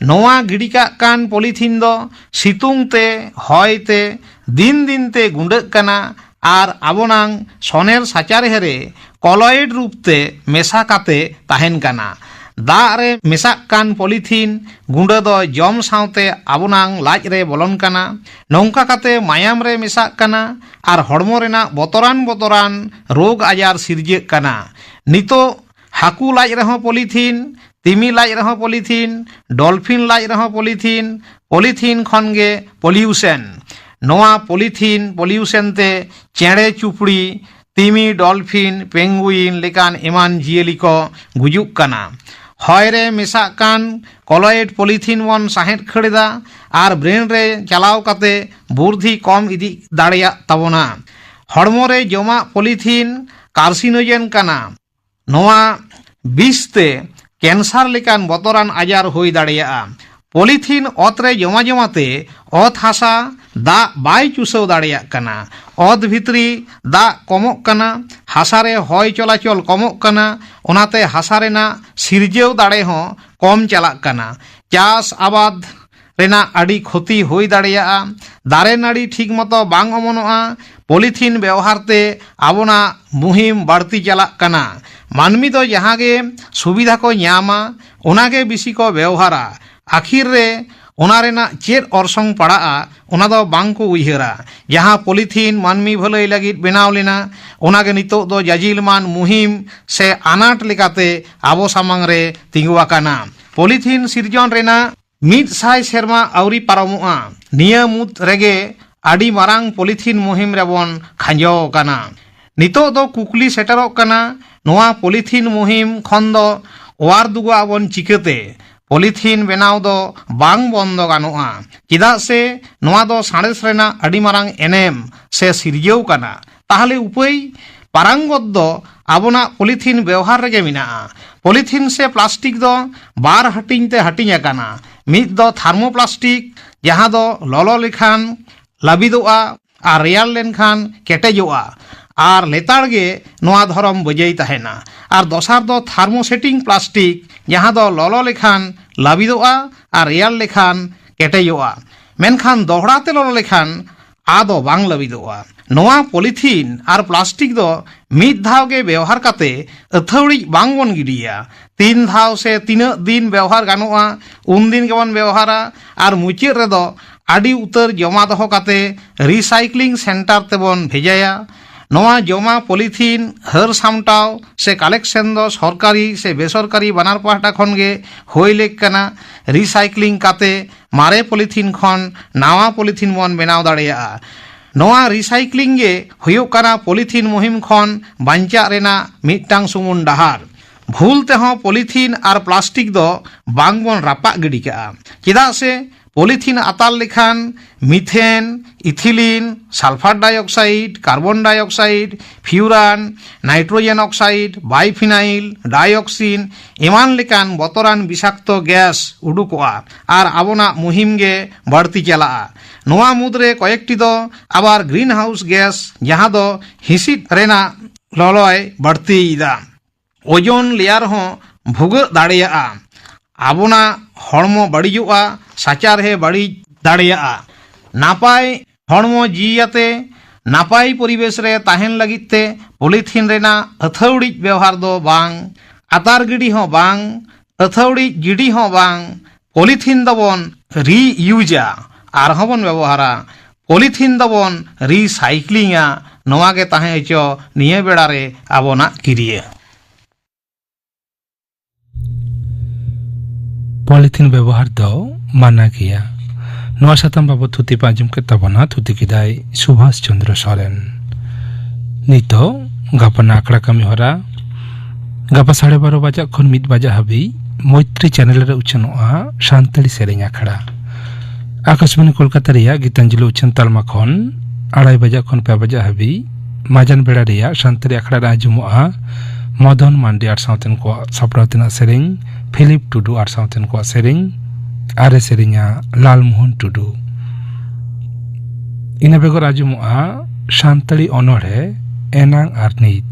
ᱱᱚᱣᱟ ᱜᱤᱰᱤ ᱠᱟᱜ ᱠᱟᱱ ᱯᱚᱞᱤᱛᱷᱤᱱ ᱫᱚ ᱥᱤᱛᱩᱝ ᱛᱮ, ᱦᱚᱭ ᱛᱮ ᱫᱤᱱ ᱫᱤᱱ ᱛᱮ ᱜᱩᱸᱰᱟᱹᱜ ᱠᱟᱱᱟ ᱟᱨ ᱟᱵᱚᱱᱟᱝ ᱥᱚᱱᱮᱨ ᱥᱟᱪᱟᱨᱦᱮ ᱨᱮ ᱠᱚᱞᱚᱭᱮᱰ ᱨᱩᱯ ᱛᱮ ᱢᱮᱥᱟ ᱠᱟᱛᱮ ᱛᱟᱦᱮᱱ ᱠᱟᱱᱟ᱾ ᱫᱟᱜ ᱨᱮ ᱢᱮᱥᱟᱜ ᱠᱟᱱ ᱯᱚᱞᱤᱛᱷᱤᱱ ᱜᱩᱸᱰᱟᱹ ᱫᱚ ᱡᱚᱢ ᱥᱟᱶᱛᱮ ᱟᱵᱚᱱᱟᱝ ᱞᱟᱡ ᱨᱮ ᱵᱚᱞᱚᱱ ᱠᱟᱱᱟ᱾ ᱱᱚᱝᱠᱟ ᱠᱟᱛᱮ ᱢᱟᱭᱟᱢ ᱨᱮ ᱢᱮᱥᱟᱜ ᱠᱟᱱᱟ ᱟᱨ ᱦᱚᱲᱢᱚ ᱨᱮᱱᱟᱜ ᱵᱚᱛᱚᱨᱟᱱ ᱵᱚᱛᱚᱨᱟᱱ ᱨᱳᱜᱽ ᱟᱡᱟᱨ ᱥᱤᱨᱡᱟᱹᱜ ᱠᱟᱱᱟ᱾ ᱱᱤᱛᱚᱜ ᱦᱟᱹᱠᱩ ᱞᱟᱡ ᱨᱮᱦᱚᱸ ᱯᱚᱞᱤᱛᱷᱤᱱ, ᱛᱤᱢᱤ ᱞᱟᱡ ᱨᱮᱦᱚᱸ ᱯᱚᱞᱤᱛᱷᱤᱱ, ᱰᱚᱞᱯᱷᱤᱱ ᱞᱟᱡ ᱨᱮᱦᱚᱸ ᱯᱚᱞᱤᱛᱷᱤᱱ, ᱯᱚᱞᱤᱛᱷᱤᱱ ᱠᱷᱚᱱ ᱜᱮ ᱯᱚᱞᱤᱭᱩᱥᱮᱱ᱾ ᱱᱚᱣᱟ ᱯᱚᱞᱤᱛᱷᱤᱱ ᱯᱚᱞᱤᱭᱩᱥᱮᱱ ᱛᱮ ᱪᱮᱬᱮ ᱪᱩᱯᱲᱤ, ᱛᱤᱢᱤ, ᱰᱚᱞᱯᱷᱤᱱ, ᱯᱮᱝᱜᱩᱭᱤᱱ ᱞᱮᱠᱟᱱ ᱮᱢᱟᱱ ᱡᱤᱭᱟᱹᱞᱤ ᱠᱚ ᱜᱩᱡᱩᱜ ᱠᱟᱱᱟ᱾ ᱦᱚᱭ ᱨᱮ ᱢᱮᱥᱟᱜ ᱠᱟᱱ ᱠᱚᱞᱚᱭᱮᱰ ᱯᱚᱞᱤᱛᱷᱤᱱ ᱵᱚᱱ ᱥᱟᱦᱮᱸᱫ ᱠᱷᱟᱹᱲ ᱮᱫᱟ ᱟᱨ ᱵᱨᱮᱱ ᱨᱮ ᱪᱟᱞᱟᱣ ᱠᱟᱛᱮ ᱵᱩᱨᱫᱷᱤ ᱠᱚᱢ ᱤᱫᱤ ᱫᱟᱲᱮᱭᱟᱜ ᱛᱟᱵᱚᱱᱟ᱾ ᱦᱚᱲᱢᱚ ᱨᱮ ᱡᱚᱢᱟᱜ ᱯᱚᱞᱤᱛᱷᱤᱱ ᱠᱟᱨᱥᱤᱱᱳᱡᱮᱱ ᱠᱟᱱᱟ᱾ ᱱᱚᱣᱟ ᱵᱤᱥ ᱛᱮ ᱠᱮᱱᱥᱟᱨ ᱞᱮᱠᱟᱱ ᱵᱚᱛᱚᱨᱟᱱ ᱟᱡᱟᱨ ᱦᱩᱭ ᱫᱟᱲᱮᱭᱟᱜᱼᱟ᱾ ᱯᱚᱞᱤᱛᱷᱤᱱ ᱚᱛ ᱨᱮ ᱡᱚᱢᱟ ᱡᱚᱢᱟ ᱛᱮ ᱚᱛ ᱦᱟᱥᱟ ᱫᱟᱜ ᱵᱟᱭ ᱪᱩᱥᱟᱹᱣ ᱫᱟᱲᱮᱭᱟᱜ ᱠᱟᱱᱟ᱾ ᱚᱛ ᱵᱷᱤᱛᱨᱤ ᱫᱟᱜ ᱠᱚᱢᱚᱜ ᱠᱟᱱᱟ, ᱦᱟᱥᱟ ᱨᱮ ᱦᱚᱭ ᱪᱚᱞᱟᱪᱚᱞ ᱠᱚᱢᱚᱜ ᱠᱟᱱᱟ, ᱚᱱᱟᱛᱮ ᱦᱟᱥᱟ ᱨᱮᱱᱟᱜ ᱥᱤᱨᱡᱟᱹᱣ ᱫᱟᱲᱮ ᱦᱚᱸ ᱠᱚᱢ ᱪᱟᱞᱟᱜ ᱠᱟᱱᱟ᱾ ᱪᱟᱥ ᱟᱵᱟᱫ ᱨᱮᱱᱟᱜ ᱟᱹᱰᱤ ᱠᱷᱚᱛᱤ ᱦᱩᱭ ᱫᱟᱲᱮᱭᱟᱜᱼᱟ᱾ ᱫᱟᱨᱮ ᱱᱟᱹᱲᱤ ᱴᱷᱤᱠ ᱢᱚᱛᱚ ᱵᱟᱝ ᱚᱢᱚᱱᱚᱜᱼᱟ᱾ ᱯᱚᱞᱤᱛᱷᱤᱱ ᱵᱮᱣᱦᱟᱨ ᱛᱮ ᱟᱵᱚᱱᱟᱜ ᱢᱩᱦᱤᱢ ᱵᱟᱹᱲᱛᱤ ᱪᱟᱞᱟᱜ ᱠᱟᱱᱟ᱾ ᱢᱟᱹᱱᱢᱤ ᱫᱚ ᱡᱟᱦᱟᱸ ᱜᱮ ᱥᱩᱵᱤᱫᱷᱟ ᱠᱚ ᱧᱟᱢᱟ, ᱚᱱᱟ ᱜᱮ ᱵᱤᱥᱤ ᱠᱚ ᱵᱮᱣᱦᱟᱨᱟ᱾ ᱟᱹᱠᱷᱤᱨ ᱨᱮ ᱚᱱᱟ ᱨᱮᱱᱟᱜ ᱪᱮᱫ ᱚᱨᱥᱚᱝ ᱯᱟᱲᱟᱜᱼᱟ, ᱚᱱᱟ ᱫᱚ ᱵᱟᱝ ᱠᱚ ᱩᱭᱦᱟᱹᱨᱟ᱾ ᱡᱟᱦᱟᱸ ᱯᱚᱞᱤᱛᱷᱤᱱ ᱢᱟᱹᱱᱢᱤ ᱵᱷᱟᱹᱞᱟᱹᱭ ᱞᱟᱹᱜᱤᱫ ᱵᱮᱱᱟᱣ ᱞᱮᱱᱟ, ᱚᱱᱟ ᱜᱮ ᱱᱤᱛᱚᱜ ᱫᱚ ᱡᱟᱡᱤᱞᱢᱟᱱ ᱢᱩᱦᱤᱢ ᱥᱮ ᱟᱱᱟᱴ ᱞᱮᱠᱟᱛᱮ ᱟᱵᱚ ᱥᱟᱢᱟᱝ ᱨᱮ ᱛᱤᱸᱜᱩ ᱟᱠᱟᱱᱟ᱾ ᱯᱚᱞᱤᱛᱷᱤᱱ ᱥᱤᱨᱡᱚᱱ ᱨᱮᱱᱟᱜ ᱢᱤᱫ ᱥᱟᱭ ᱥᱮᱨᱢᱟ ᱟᱹᱣᱨᱤ ᱯᱟᱨᱚᱢᱚᱜᱼᱟ, ᱱᱤᱭᱟᱹ ᱢᱩᱫᱽ ᱨᱮᱜᱮ ᱟᱹᱰᱤ ᱢᱟᱨᱟᱝ ᱯᱚᱞᱤᱛᱷᱤᱱ ᱢᱩᱦᱤᱢ ᱨᱮᱵᱚᱱ ᱠᱷᱟᱸᱡᱚ ᱟᱠᱟᱱᱟ᱾ ᱱᱤᱛᱚᱜ ᱫᱚ ᱠᱩᱠᱞᱤ ᱥᱮᱴᱮᱨᱚᱜ ᱠᱟᱱᱟ, ᱱᱚᱣᱟ ᱯᱚᱞᱤᱛᱷᱤᱱ ᱢᱩᱦᱤᱢ ᱠᱷᱚᱱ ᱫᱚ ᱚᱣᱟᱨ ᱫᱩᱜᱟᱜ ᱟᱵᱚᱱ ᱪᱤᱠᱟᱹᱛᱮ? ᱯᱚᱞᱤᱛᱷᱤᱱ ᱵᱮᱱᱟᱣ ᱫᱚ ᱵᱟᱝ ᱵᱚᱱᱫᱚ ᱜᱟᱱᱚᱜᱼᱟ, ᱪᱮᱫᱟᱜ ᱥᱮ ᱱᱚᱣᱟ ᱫᱚ ᱥᱟᱬᱮᱥ ᱨᱮᱱᱟᱜ ᱟᱹᱰᱤ ᱢᱟᱨᱟᱝ ᱮᱱᱮᱢ ᱥᱮ ᱥᱤᱨᱡᱟᱹᱣ ᱠᱟᱱᱟ᱾ ᱛᱟᱦᱞᱮ ᱩᱯᱟᱹᱭ? ᱯᱟᱨᱟᱝᱜᱚᱛ ᱫᱚ ᱟᱵᱚᱱᱟᱜ ᱯᱚᱞᱤᱛᱷᱤᱱ ᱵᱮᱣᱦᱟᱨ ᱨᱮᱜᱮ ᱢᱮᱱᱟᱜᱼᱟ᱾ ᱯᱚᱞᱤᱛᱷᱤᱱ ᱥᱮ ᱯᱞᱟᱥᱴᱤᱠ ᱫᱚ ᱵᱟᱨ ᱦᱟᱹᱴᱤᱧ ᱛᱮ ᱦᱟᱹᱴᱤᱧ ᱟᱠᱟᱱᱟ, ᱢᱤᱫ ᱫᱚ ᱛᱷᱟᱨᱢᱳᱯᱞᱟᱥᱴᱤᱠ, ᱡᱟᱦᱟᱸ ᱫᱚ ᱞᱚᱞᱚ ᱞᱮᱠᱷᱟᱱ ᱞᱟᱹᱵᱤᱫᱚᱜᱼᱟ ᱟᱨ ᱨᱮᱭᱟᱲ ᱞᱮᱱᱠᱷᱟᱱ ᱠᱮᱴᱮᱡᱚᱜᱼᱟ, ᱟᱨ ᱞᱮᱛᱟᱲ ᱜᱮ ᱱᱚᱣᱟ ᱫᱷᱚᱨᱚᱢ ᱵᱟᱹᱡᱟᱹᱭ ᱛᱟᱦᱮᱱᱟ᱾ ᱟᱨ ᱫᱚᱥᱟᱨ ᱫᱚ ᱛᱷᱟᱨᱢᱳᱥᱮᱴᱤᱝ ᱯᱞᱟᱥᱴᱤᱠ, ᱡᱟᱦᱟᱸ ᱫᱚ ᱞᱚᱞᱚ ᱞᱮᱠᱷᱟᱱ ᱞᱟᱹᱵᱤᱫᱚᱜᱼᱟ ᱟᱨ ᱨᱮᱭᱟᱲ ᱞᱮᱠᱷᱟᱱ ᱠᱮᱴᱮᱡᱚᱜᱼᱟ, ᱢᱮᱱᱠᱷᱟᱱ ᱫᱚᱦᱲᱟ ᱛᱮ ᱞᱚᱞᱚ ᱞᱮᱠᱷᱟᱱ ᱟᱫᱚ ᱵᱟᱝ ᱞᱟᱹᱵᱤᱫᱚᱜᱼᱟ᱾ ᱱᱚᱣᱟ ᱯᱚᱞᱤᱛᱷᱤᱱ ᱟᱨ ᱯᱞᱟᱥᱴᱤᱠ ᱫᱚ ᱢᱤᱫ ᱫᱷᱟᱣ ᱜᱮ ᱵᱮᱣᱦᱟᱨ ᱠᱟᱛᱮ ᱟᱹᱛᱷᱟᱹᱣᱲᱤᱡ ᱵᱟᱝ ᱵᱚᱱ ᱜᱤᱰᱤᱭᱟ᱾ ᱛᱤᱱ ᱫᱷᱟᱣ ᱥᱮ ᱛᱤᱱᱟᱹᱜ ᱫᱤᱱ ᱵᱮᱣᱦᱟᱨ ᱜᱟᱱᱚᱜᱼᱟ, ᱩᱱ ᱫᱤᱱ ᱜᱮᱵᱚᱱ ᱵᱮᱣᱦᱟᱨᱟ ᱟᱨ ᱢᱩᱪᱟᱹᱫ ᱨᱮᱫᱚ ᱟᱹᱰᱤ ᱩᱛᱟᱹᱨ ᱡᱚᱢᱟ ᱫᱚᱦᱚ ᱠᱟᱛᱮ ᱨᱤᱥᱟᱭᱠᱞᱤᱝ ᱥᱮᱱᱴᱟᱨ ᱛᱮᱵᱚᱱ ᱵᱷᱮᱡᱟᱭᱟ᱾ ᱱᱚᱣᱟ ᱡᱚᱢᱟ ᱯᱚᱞᱤᱛᱷᱤᱱ ᱦᱟᱹᱨ ᱥᱟᱢᱴᱟᱣ ᱥᱮ ᱠᱟᱞᱮᱠᱥᱚᱱ ᱫᱚ ᱥᱚᱨᱠᱟᱨᱤ ᱥᱮ ᱵᱮᱥᱚᱨᱠᱟᱨᱤ ᱵᱟᱱᱟᱨ ᱯᱟᱦᱴᱟ ᱠᱷᱚᱱ ᱜᱮ ᱦᱩᱭ ᱞᱮᱠ ᱠᱟᱱᱟ᱾ ᱨᱤᱥᱟᱭᱠᱞᱤᱝ ᱠᱟᱛᱮ ᱢᱟᱨᱮ ᱯᱚᱞᱤᱛᱷᱤᱱ ᱠᱷᱚᱱ ᱱᱟᱣᱟ ᱯᱚᱞᱤᱛᱷᱤᱱ ᱵᱚᱱ ᱵᱮᱱᱟᱣ ᱫᱟᱲᱮᱭᱟᱜᱼᱟ᱾ ᱱᱚᱣᱟ ᱨᱤᱥᱟᱭᱠᱞᱤᱝ ᱜᱮ ᱦᱩᱭᱩᱜ ᱠᱟᱱᱟ ᱯᱚᱞᱤᱛᱷᱤᱱ ᱢᱩᱦᱤᱢ ᱠᱷᱚᱱ ᱵᱟᱧᱪᱟᱜ ᱨᱮᱱᱟᱜ ᱢᱤᱫᱴᱟᱝ ᱥᱩᱢᱩᱝ ᱰᱟᱦᱟᱨ᱾ ᱵᱷᱩᱞ ᱛᱮᱦᱚᱸ ᱯᱚᱞᱤᱛᱷᱤᱱ ᱟᱨ ᱯᱞᱟᱥᱴᱤᱠ ᱫᱚ ᱵᱟᱝ ᱵᱚᱱ ᱨᱟᱯᱟᱜ ᱜᱤᱰᱤ ᱠᱟᱜᱼᱟ, ᱪᱮᱫᱟᱜ ᱥᱮ ᱯᱚᱞᱤᱛᱷᱤᱱ ᱟᱛᱟᱨ ᱞᱮᱠᱷᱟᱱ methane, ethylene, sulphur dioxide, carbon dioxide, furan, nitrogen oxide, biphenyl, dioxin ᱮᱢᱟᱱ ᱞᱮᱠᱟᱱ ᱵᱚᱛᱚᱨᱟᱱ ᱵᱤᱥᱟᱠᱛᱚ ᱜᱮᱥ ᱩᱰᱩᱠᱚᱜᱼᱟ ᱟᱨ ᱟᱵᱚᱱᱟᱜ ᱢᱩᱦᱤᱢ ᱜᱮ ᱵᱟᱹᱲᱛᱤ ᱪᱟᱞᱟᱜᱼᱟ᱾ ᱱᱚᱣᱟ ᱢᱩᱫᱽᱨᱮ ᱠᱚᱭᱮᱠᱴᱤ ᱫᱚ ᱟᱵᱟᱨ ᱜᱨᱤᱱ ᱦᱟᱣᱩᱥ ᱜᱮᱥ, ᱡᱟᱦᱟᱸ ᱫᱚ ᱦᱤᱸᱥᱤᱫ ᱨᱮᱱᱟᱜ ᱞᱚᱞᱚᱭ ᱵᱟᱹᱲᱛᱤᱭᱮᱫᱟ᱾ ᱳᱡᱳᱱ ᱞᱮᱭᱟᱨ ᱦᱚᱸ ᱵᱷᱩᱜᱟᱹᱜ ᱫᱟᱲᱮᱭᱟᱜᱼᱟ᱾ ᱟᱵᱚᱱᱟᱜ ᱦᱚᱲᱢᱚ ᱵᱟᱹᱲᱤᱡᱚᱜᱼᱟ, ᱥᱟᱪᱟᱨᱦᱮ ᱵᱟᱹᱲᱤᱡ ᱫᱟᱲᱮᱭᱟᱜᱼᱟ᱾ ᱱᱟᱯᱟᱭ ᱦᱚᱲᱢᱚ ᱡᱤᱣᱤᱭᱟᱛᱮ ᱱᱟᱯᱟᱭ ᱯᱚᱨᱤᱵᱮᱥ ᱨᱮ ᱛᱟᱦᱮᱱ ᱞᱟᱹᱜᱤᱫ ᱛᱮ ᱯᱚᱞᱤᱛᱷᱤᱱ ᱨᱮᱱᱟᱜ ᱟᱹᱛᱷᱟᱹᱣᱲᱤᱡ ᱵᱮᱣᱦᱟᱨ ᱫᱚ ᱵᱟᱝ, ᱟᱛᱟᱨ ᱜᱤᱰᱤ ᱦᱚᱸ ᱵᱟᱝ, ᱟᱹᱛᱷᱟᱹᱣᱲᱤᱡ ᱜᱤᱰᱤ ᱦᱚᱸ ᱵᱟᱝ, ᱯᱚᱞᱤᱛᱷᱤᱱ ᱫᱚᱵᱚᱱ ᱨᱤᱭᱩᱡᱟ, ᱟᱨᱦᱚᱸ ᱵᱚᱱ ᱵᱮᱵᱚᱦᱟᱨᱟ᱾ ᱯᱚᱞᱤᱛᱷᱤᱱ ᱫᱚᱵᱚᱱ ᱨᱤᱥᱟᱭᱠᱞᱤᱝᱟ᱾ ᱱᱚᱣᱟ ᱜᱮ ᱛᱟᱦᱮᱸ ᱦᱚᱪᱚ ᱱᱤᱭᱟᱹ ᱵᱮᱲᱟ ᱨᱮ ᱟᱵᱚᱱᱟᱜ ᱠᱤᱨᱤᱭᱟᱹ᱾ ᱯᱚᱞᱤᱛᱷᱤᱱ ᱵᱮᱵᱚᱦᱟᱨ ᱫᱚ ᱢᱟᱱᱟ ᱜᱮᱭᱟ᱾ ᱱᱚᱣᱟ ᱥᱟᱛᱟᱢ ᱵᱟᱵᱚᱛ ᱛᱷᱩᱛᱤ ᱯᱮ ᱟᱸᱡᱚᱢ ᱠᱮᱫ ᱛᱟᱵᱚᱱᱟ, ᱛᱷᱩᱛᱤ ᱠᱮᱫᱟᱭ ᱥᱩᱵᱷᱟᱥ ᱪᱚᱱᱫᱨᱚ ᱥᱚᱨᱮᱱ᱾ ᱱᱤᱛᱚᱜ ᱜᱟᱯᱟ ᱟᱠᱷᱲᱟ ᱠᱟᱹᱢᱤ ᱦᱚᱨᱟ᱾ ᱜᱟᱯᱟ ᱥᱟᱲᱮ ᱵᱟᱨᱚ ᱵᱟᱡᱟᱜ ᱠᱷᱚᱱ ᱢᱤᱫ ᱵᱟᱡᱟᱜ ᱦᱟᱹᱵᱤᱡ ᱢᱳᱭᱛᱨᱤ ᱪᱮᱱᱮᱞ ᱨᱮ ᱩᱪᱷᱟᱹᱱᱚᱜᱼᱟ ᱥᱟᱱᱛᱟᱲᱤ ᱥᱮᱨᱮᱧ ᱟᱠᱷᱲᱟ᱾ ᱟᱠᱟᱥᱵᱟᱱᱤ ᱠᱳᱞᱠᱟᱛᱟ ᱨᱮᱭᱟᱜ ᱜᱤᱛᱟᱧᱡᱚᱞᱤ ᱩᱪᱷᱟᱹᱱ ᱛᱟᱞᱢᱟ ᱠᱷᱚᱱ ᱟᱲᱟᱭ ᱵᱟᱡᱟᱜ ᱠᱷᱚᱱ ᱯᱮ ᱵᱟᱡᱟᱜ ᱦᱟᱹᱵᱤᱡ ᱢᱟᱡᱟᱱ ᱵᱮᱲᱟ ᱨᱮᱭᱟᱜ ᱥᱟᱱᱛᱟᱲᱤ ᱟᱠᱷᱲᱟ ᱨᱮ ᱟᱸᱡᱚᱢᱚᱜᱼᱟ ᱢᱚᱫᱚᱱ ᱢᱟᱱᱰᱤ ᱟᱨ ᱥᱟᱶᱛᱮᱱ ᱠᱚᱣᱟᱜ ᱥᱟᱯᱲᱟᱣ ᱛᱮᱱᱟᱜ ᱥᱮᱨᱮᱧ, ᱯᱷᱤᱞᱤᱯ ᱴᱩᱰᱩ ᱟᱨ ᱥᱟᱶᱛᱮᱱ ᱠᱚᱣᱟᱜ ᱥᱮᱨᱮᱧ, ᱟᱨᱮ ᱥᱮᱨᱮᱧᱟ ᱞᱟᱞᱢᱳᱦᱚᱱ ᱴᱩᱰᱩ᱾ ᱤᱱᱟᱹ ᱵᱮᱜᱚᱨ ᱟᱸᱡᱚᱢᱚᱜᱼᱟ ᱥᱟᱱᱛᱟᱲᱤ ᱚᱱᱚᱬᱦᱮ ᱮᱱᱟᱝ ᱟᱨ ᱱᱤᱛ᱾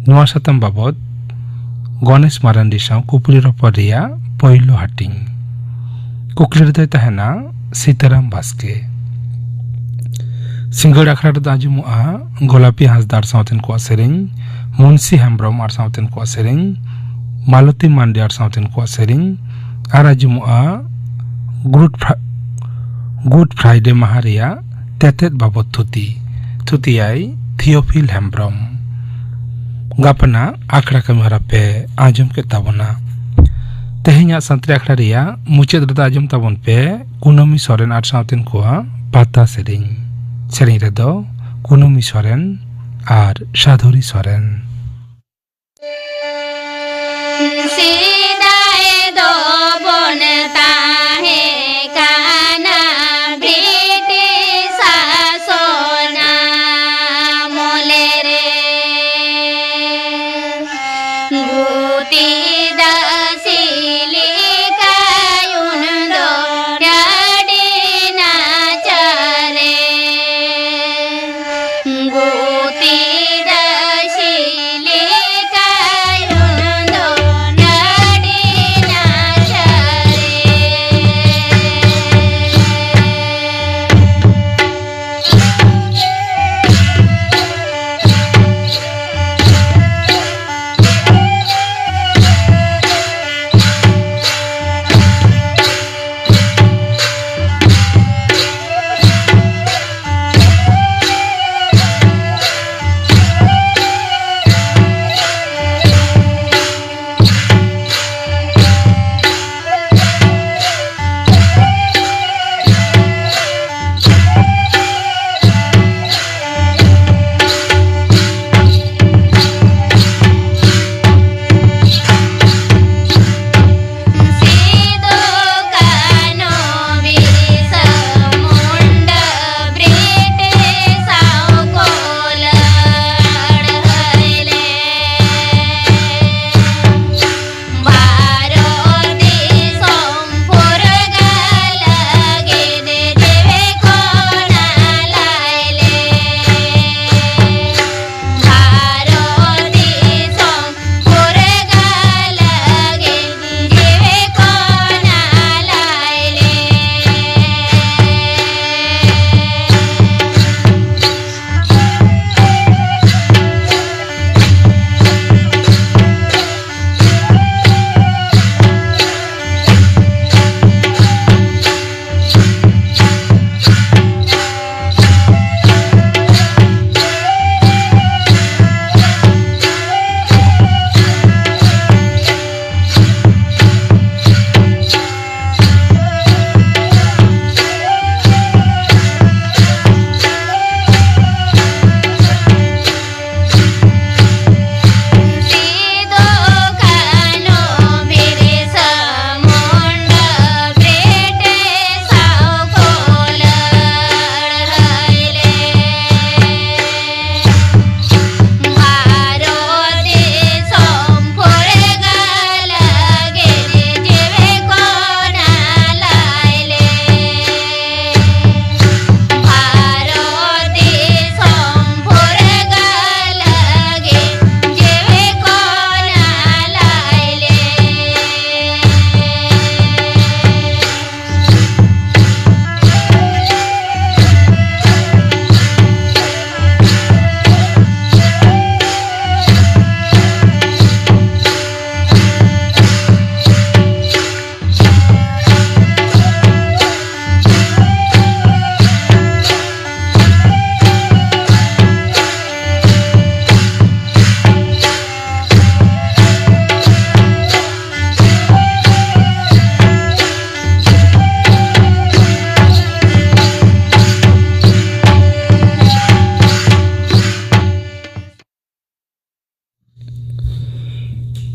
ᱱᱚᱣᱟ ᱥᱟᱛᱟᱢ ᱵᱟᱵᱚᱛ ᱜᱚᱱᱮᱥ ᱢᱟᱨᱟᱱᱰᱤ ᱥᱟᱶ ᱠᱩᱠᱞᱤ ᱨᱚᱯᱚᱲ ᱨᱮᱭᱟᱜ ᱯᱳᱭᱞᱳ ᱦᱟᱹᱴᱤᱧ᱾ ᱠᱩᱠᱞᱤ ᱨᱮᱫᱚᱭ ᱛᱟᱦᱮᱱᱟ ᱥᱤᱛᱟᱨᱟᱢ ᱵᱟᱥᱠᱮ᱾ ᱥᱤᱸᱜᱟᱹᱲ ᱟᱠᱷᱲᱟ ᱨᱮᱫᱚ ᱟᱸᱡᱚᱢᱚᱜᱼᱟ ᱜᱳᱞᱟᱯᱤ ᱦᱟᱸᱥᱫᱟ ᱟᱨ ᱥᱟᱶᱛᱮᱱ ᱠᱚᱣᱟᱜ ᱥᱮᱨᱮᱧ, ᱢᱩᱱᱥᱤ ᱦᱮᱢᱵᱨᱚᱢ ᱟᱨ ᱥᱟᱶᱛᱮᱱ ᱠᱚᱣᱟᱜ ᱥᱮᱨᱮᱧ, ᱢᱟᱞᱚᱛᱤ ᱢᱟᱱᱰᱤ ᱟᱨ ᱥᱟᱶᱛᱮᱱ ᱠᱚᱣᱟᱜ ᱥᱮᱨᱮᱧ, ᱟᱨ ᱟᱸᱡᱚᱢᱚᱜᱼᱟ ᱜᱩᱰ ᱯᱷᱨᱟ-, ᱜᱩᱰ ᱯᱷᱨᱟᱭᱰᱮ ᱢᱟᱦᱟ ᱨᱮᱭᱟᱜ ᱛᱮᱛᱮᱫ ᱵᱟᱵᱚᱛ ᱛᱷᱩᱛᱤ᱾ ᱛᱷᱩᱛᱤᱭᱟᱭ ᱛᱷᱤᱭᱳᱯᱷᱤᱞ ᱦᱮᱢᱵᱨᱚᱢ᱾ ᱜᱟᱯᱟᱱᱟᱜ ᱟᱠᱷᱲᱟ ᱠᱟᱹᱢᱤ ᱦᱚᱨᱟ ᱯᱮ ᱟᱸᱡᱚᱢ ᱠᱮᱫ ᱛᱟᱵᱚᱱᱟ᱾ ᱛᱮᱦᱮᱧᱟᱜ ᱥᱟᱱᱛᱟᱲᱤ ᱟᱠᱷᱲᱟ ᱨᱮᱭᱟᱜ ᱢᱩᱪᱟᱹᱫ ᱨᱮᱫᱚ ᱟᱸᱡᱚᱢ ᱛᱟᱵᱚᱱ ᱯᱮ ᱠᱩᱱᱟᱹᱢᱤ ᱥᱚᱨᱮᱱ ᱟᱨ ᱥᱟᱶᱛᱮᱱ ᱠᱚᱣᱟᱜ ᱯᱟᱛᱟ ᱥᱮᱨᱮᱧ᱾ ᱥᱮᱨᱮᱧ ᱨᱮᱫᱚ ᱠᱩᱱᱟᱹᱢᱤ ᱥᱚᱨᱮᱱ ᱟᱨ ᱥᱟᱫᱷᱩᱨᱤ ᱥᱚᱨᱮᱱ᱾ ᱥᱮᱫᱟᱭ ᱫᱚᱵᱚᱱ ᱛᱟᱦᱮᱸ ᱠᱟᱱᱟ ᱵᱨᱤᱴᱤᱥ ᱥᱟᱥᱚᱱ ᱟᱢᱚᱞ ᱨᱮ᱾ ᱜᱩᱛᱤ ᱫᱟᱹᱥᱤ ᱞᱮᱠᱟ ᱩᱱ ᱫᱚ ᱰᱟᱹᱰᱤ ᱱᱟᱪᱟᱨᱮ᱾ ᱜᱩᱛᱤ ᱫᱟᱹᱥᱤ ᱞᱮᱠᱟ ᱩᱱ ᱫᱚ ᱰᱟᱹᱰᱤ ᱱᱟᱪᱟᱨᱮ᱾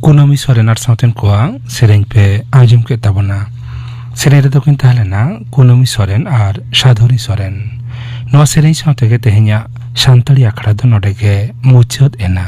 ᱠᱩᱱᱟᱹᱢᱤ ᱥᱚᱨᱮᱱ ᱟᱨ ᱥᱟᱶᱛᱮᱱ ᱠᱚᱣᱟᱜ ᱥᱮᱨᱮᱧ ᱯᱮ ᱟᱸᱡᱚᱢ ᱠᱮᱫ ᱛᱟᱵᱚᱱᱟ᱾ ᱥᱮᱨᱮᱧ ᱨᱮᱫᱚ ᱠᱤᱱ ᱛᱟᱦᱮᱸ ᱞᱮᱱᱟ ᱠᱩᱱᱟᱹᱢᱤ ᱥᱚᱨᱮᱱ ᱟᱨ ᱥᱟᱫᱷᱚᱨᱤ ᱥᱚᱨᱮᱱ᱾ ᱱᱚᱣᱟ ᱥᱮᱨᱮᱧ ᱥᱟᱶ ᱛᱮᱜᱮ ᱛᱮᱦᱮᱧᱟᱜ ᱥᱟᱱᱛᱟᱲᱤ ᱟᱠᱷᱲᱟ ᱫᱚ ᱱᱚᱰᱮ ᱜᱮ ᱢᱩᱪᱟᱹᱫ ᱮᱱᱟ᱾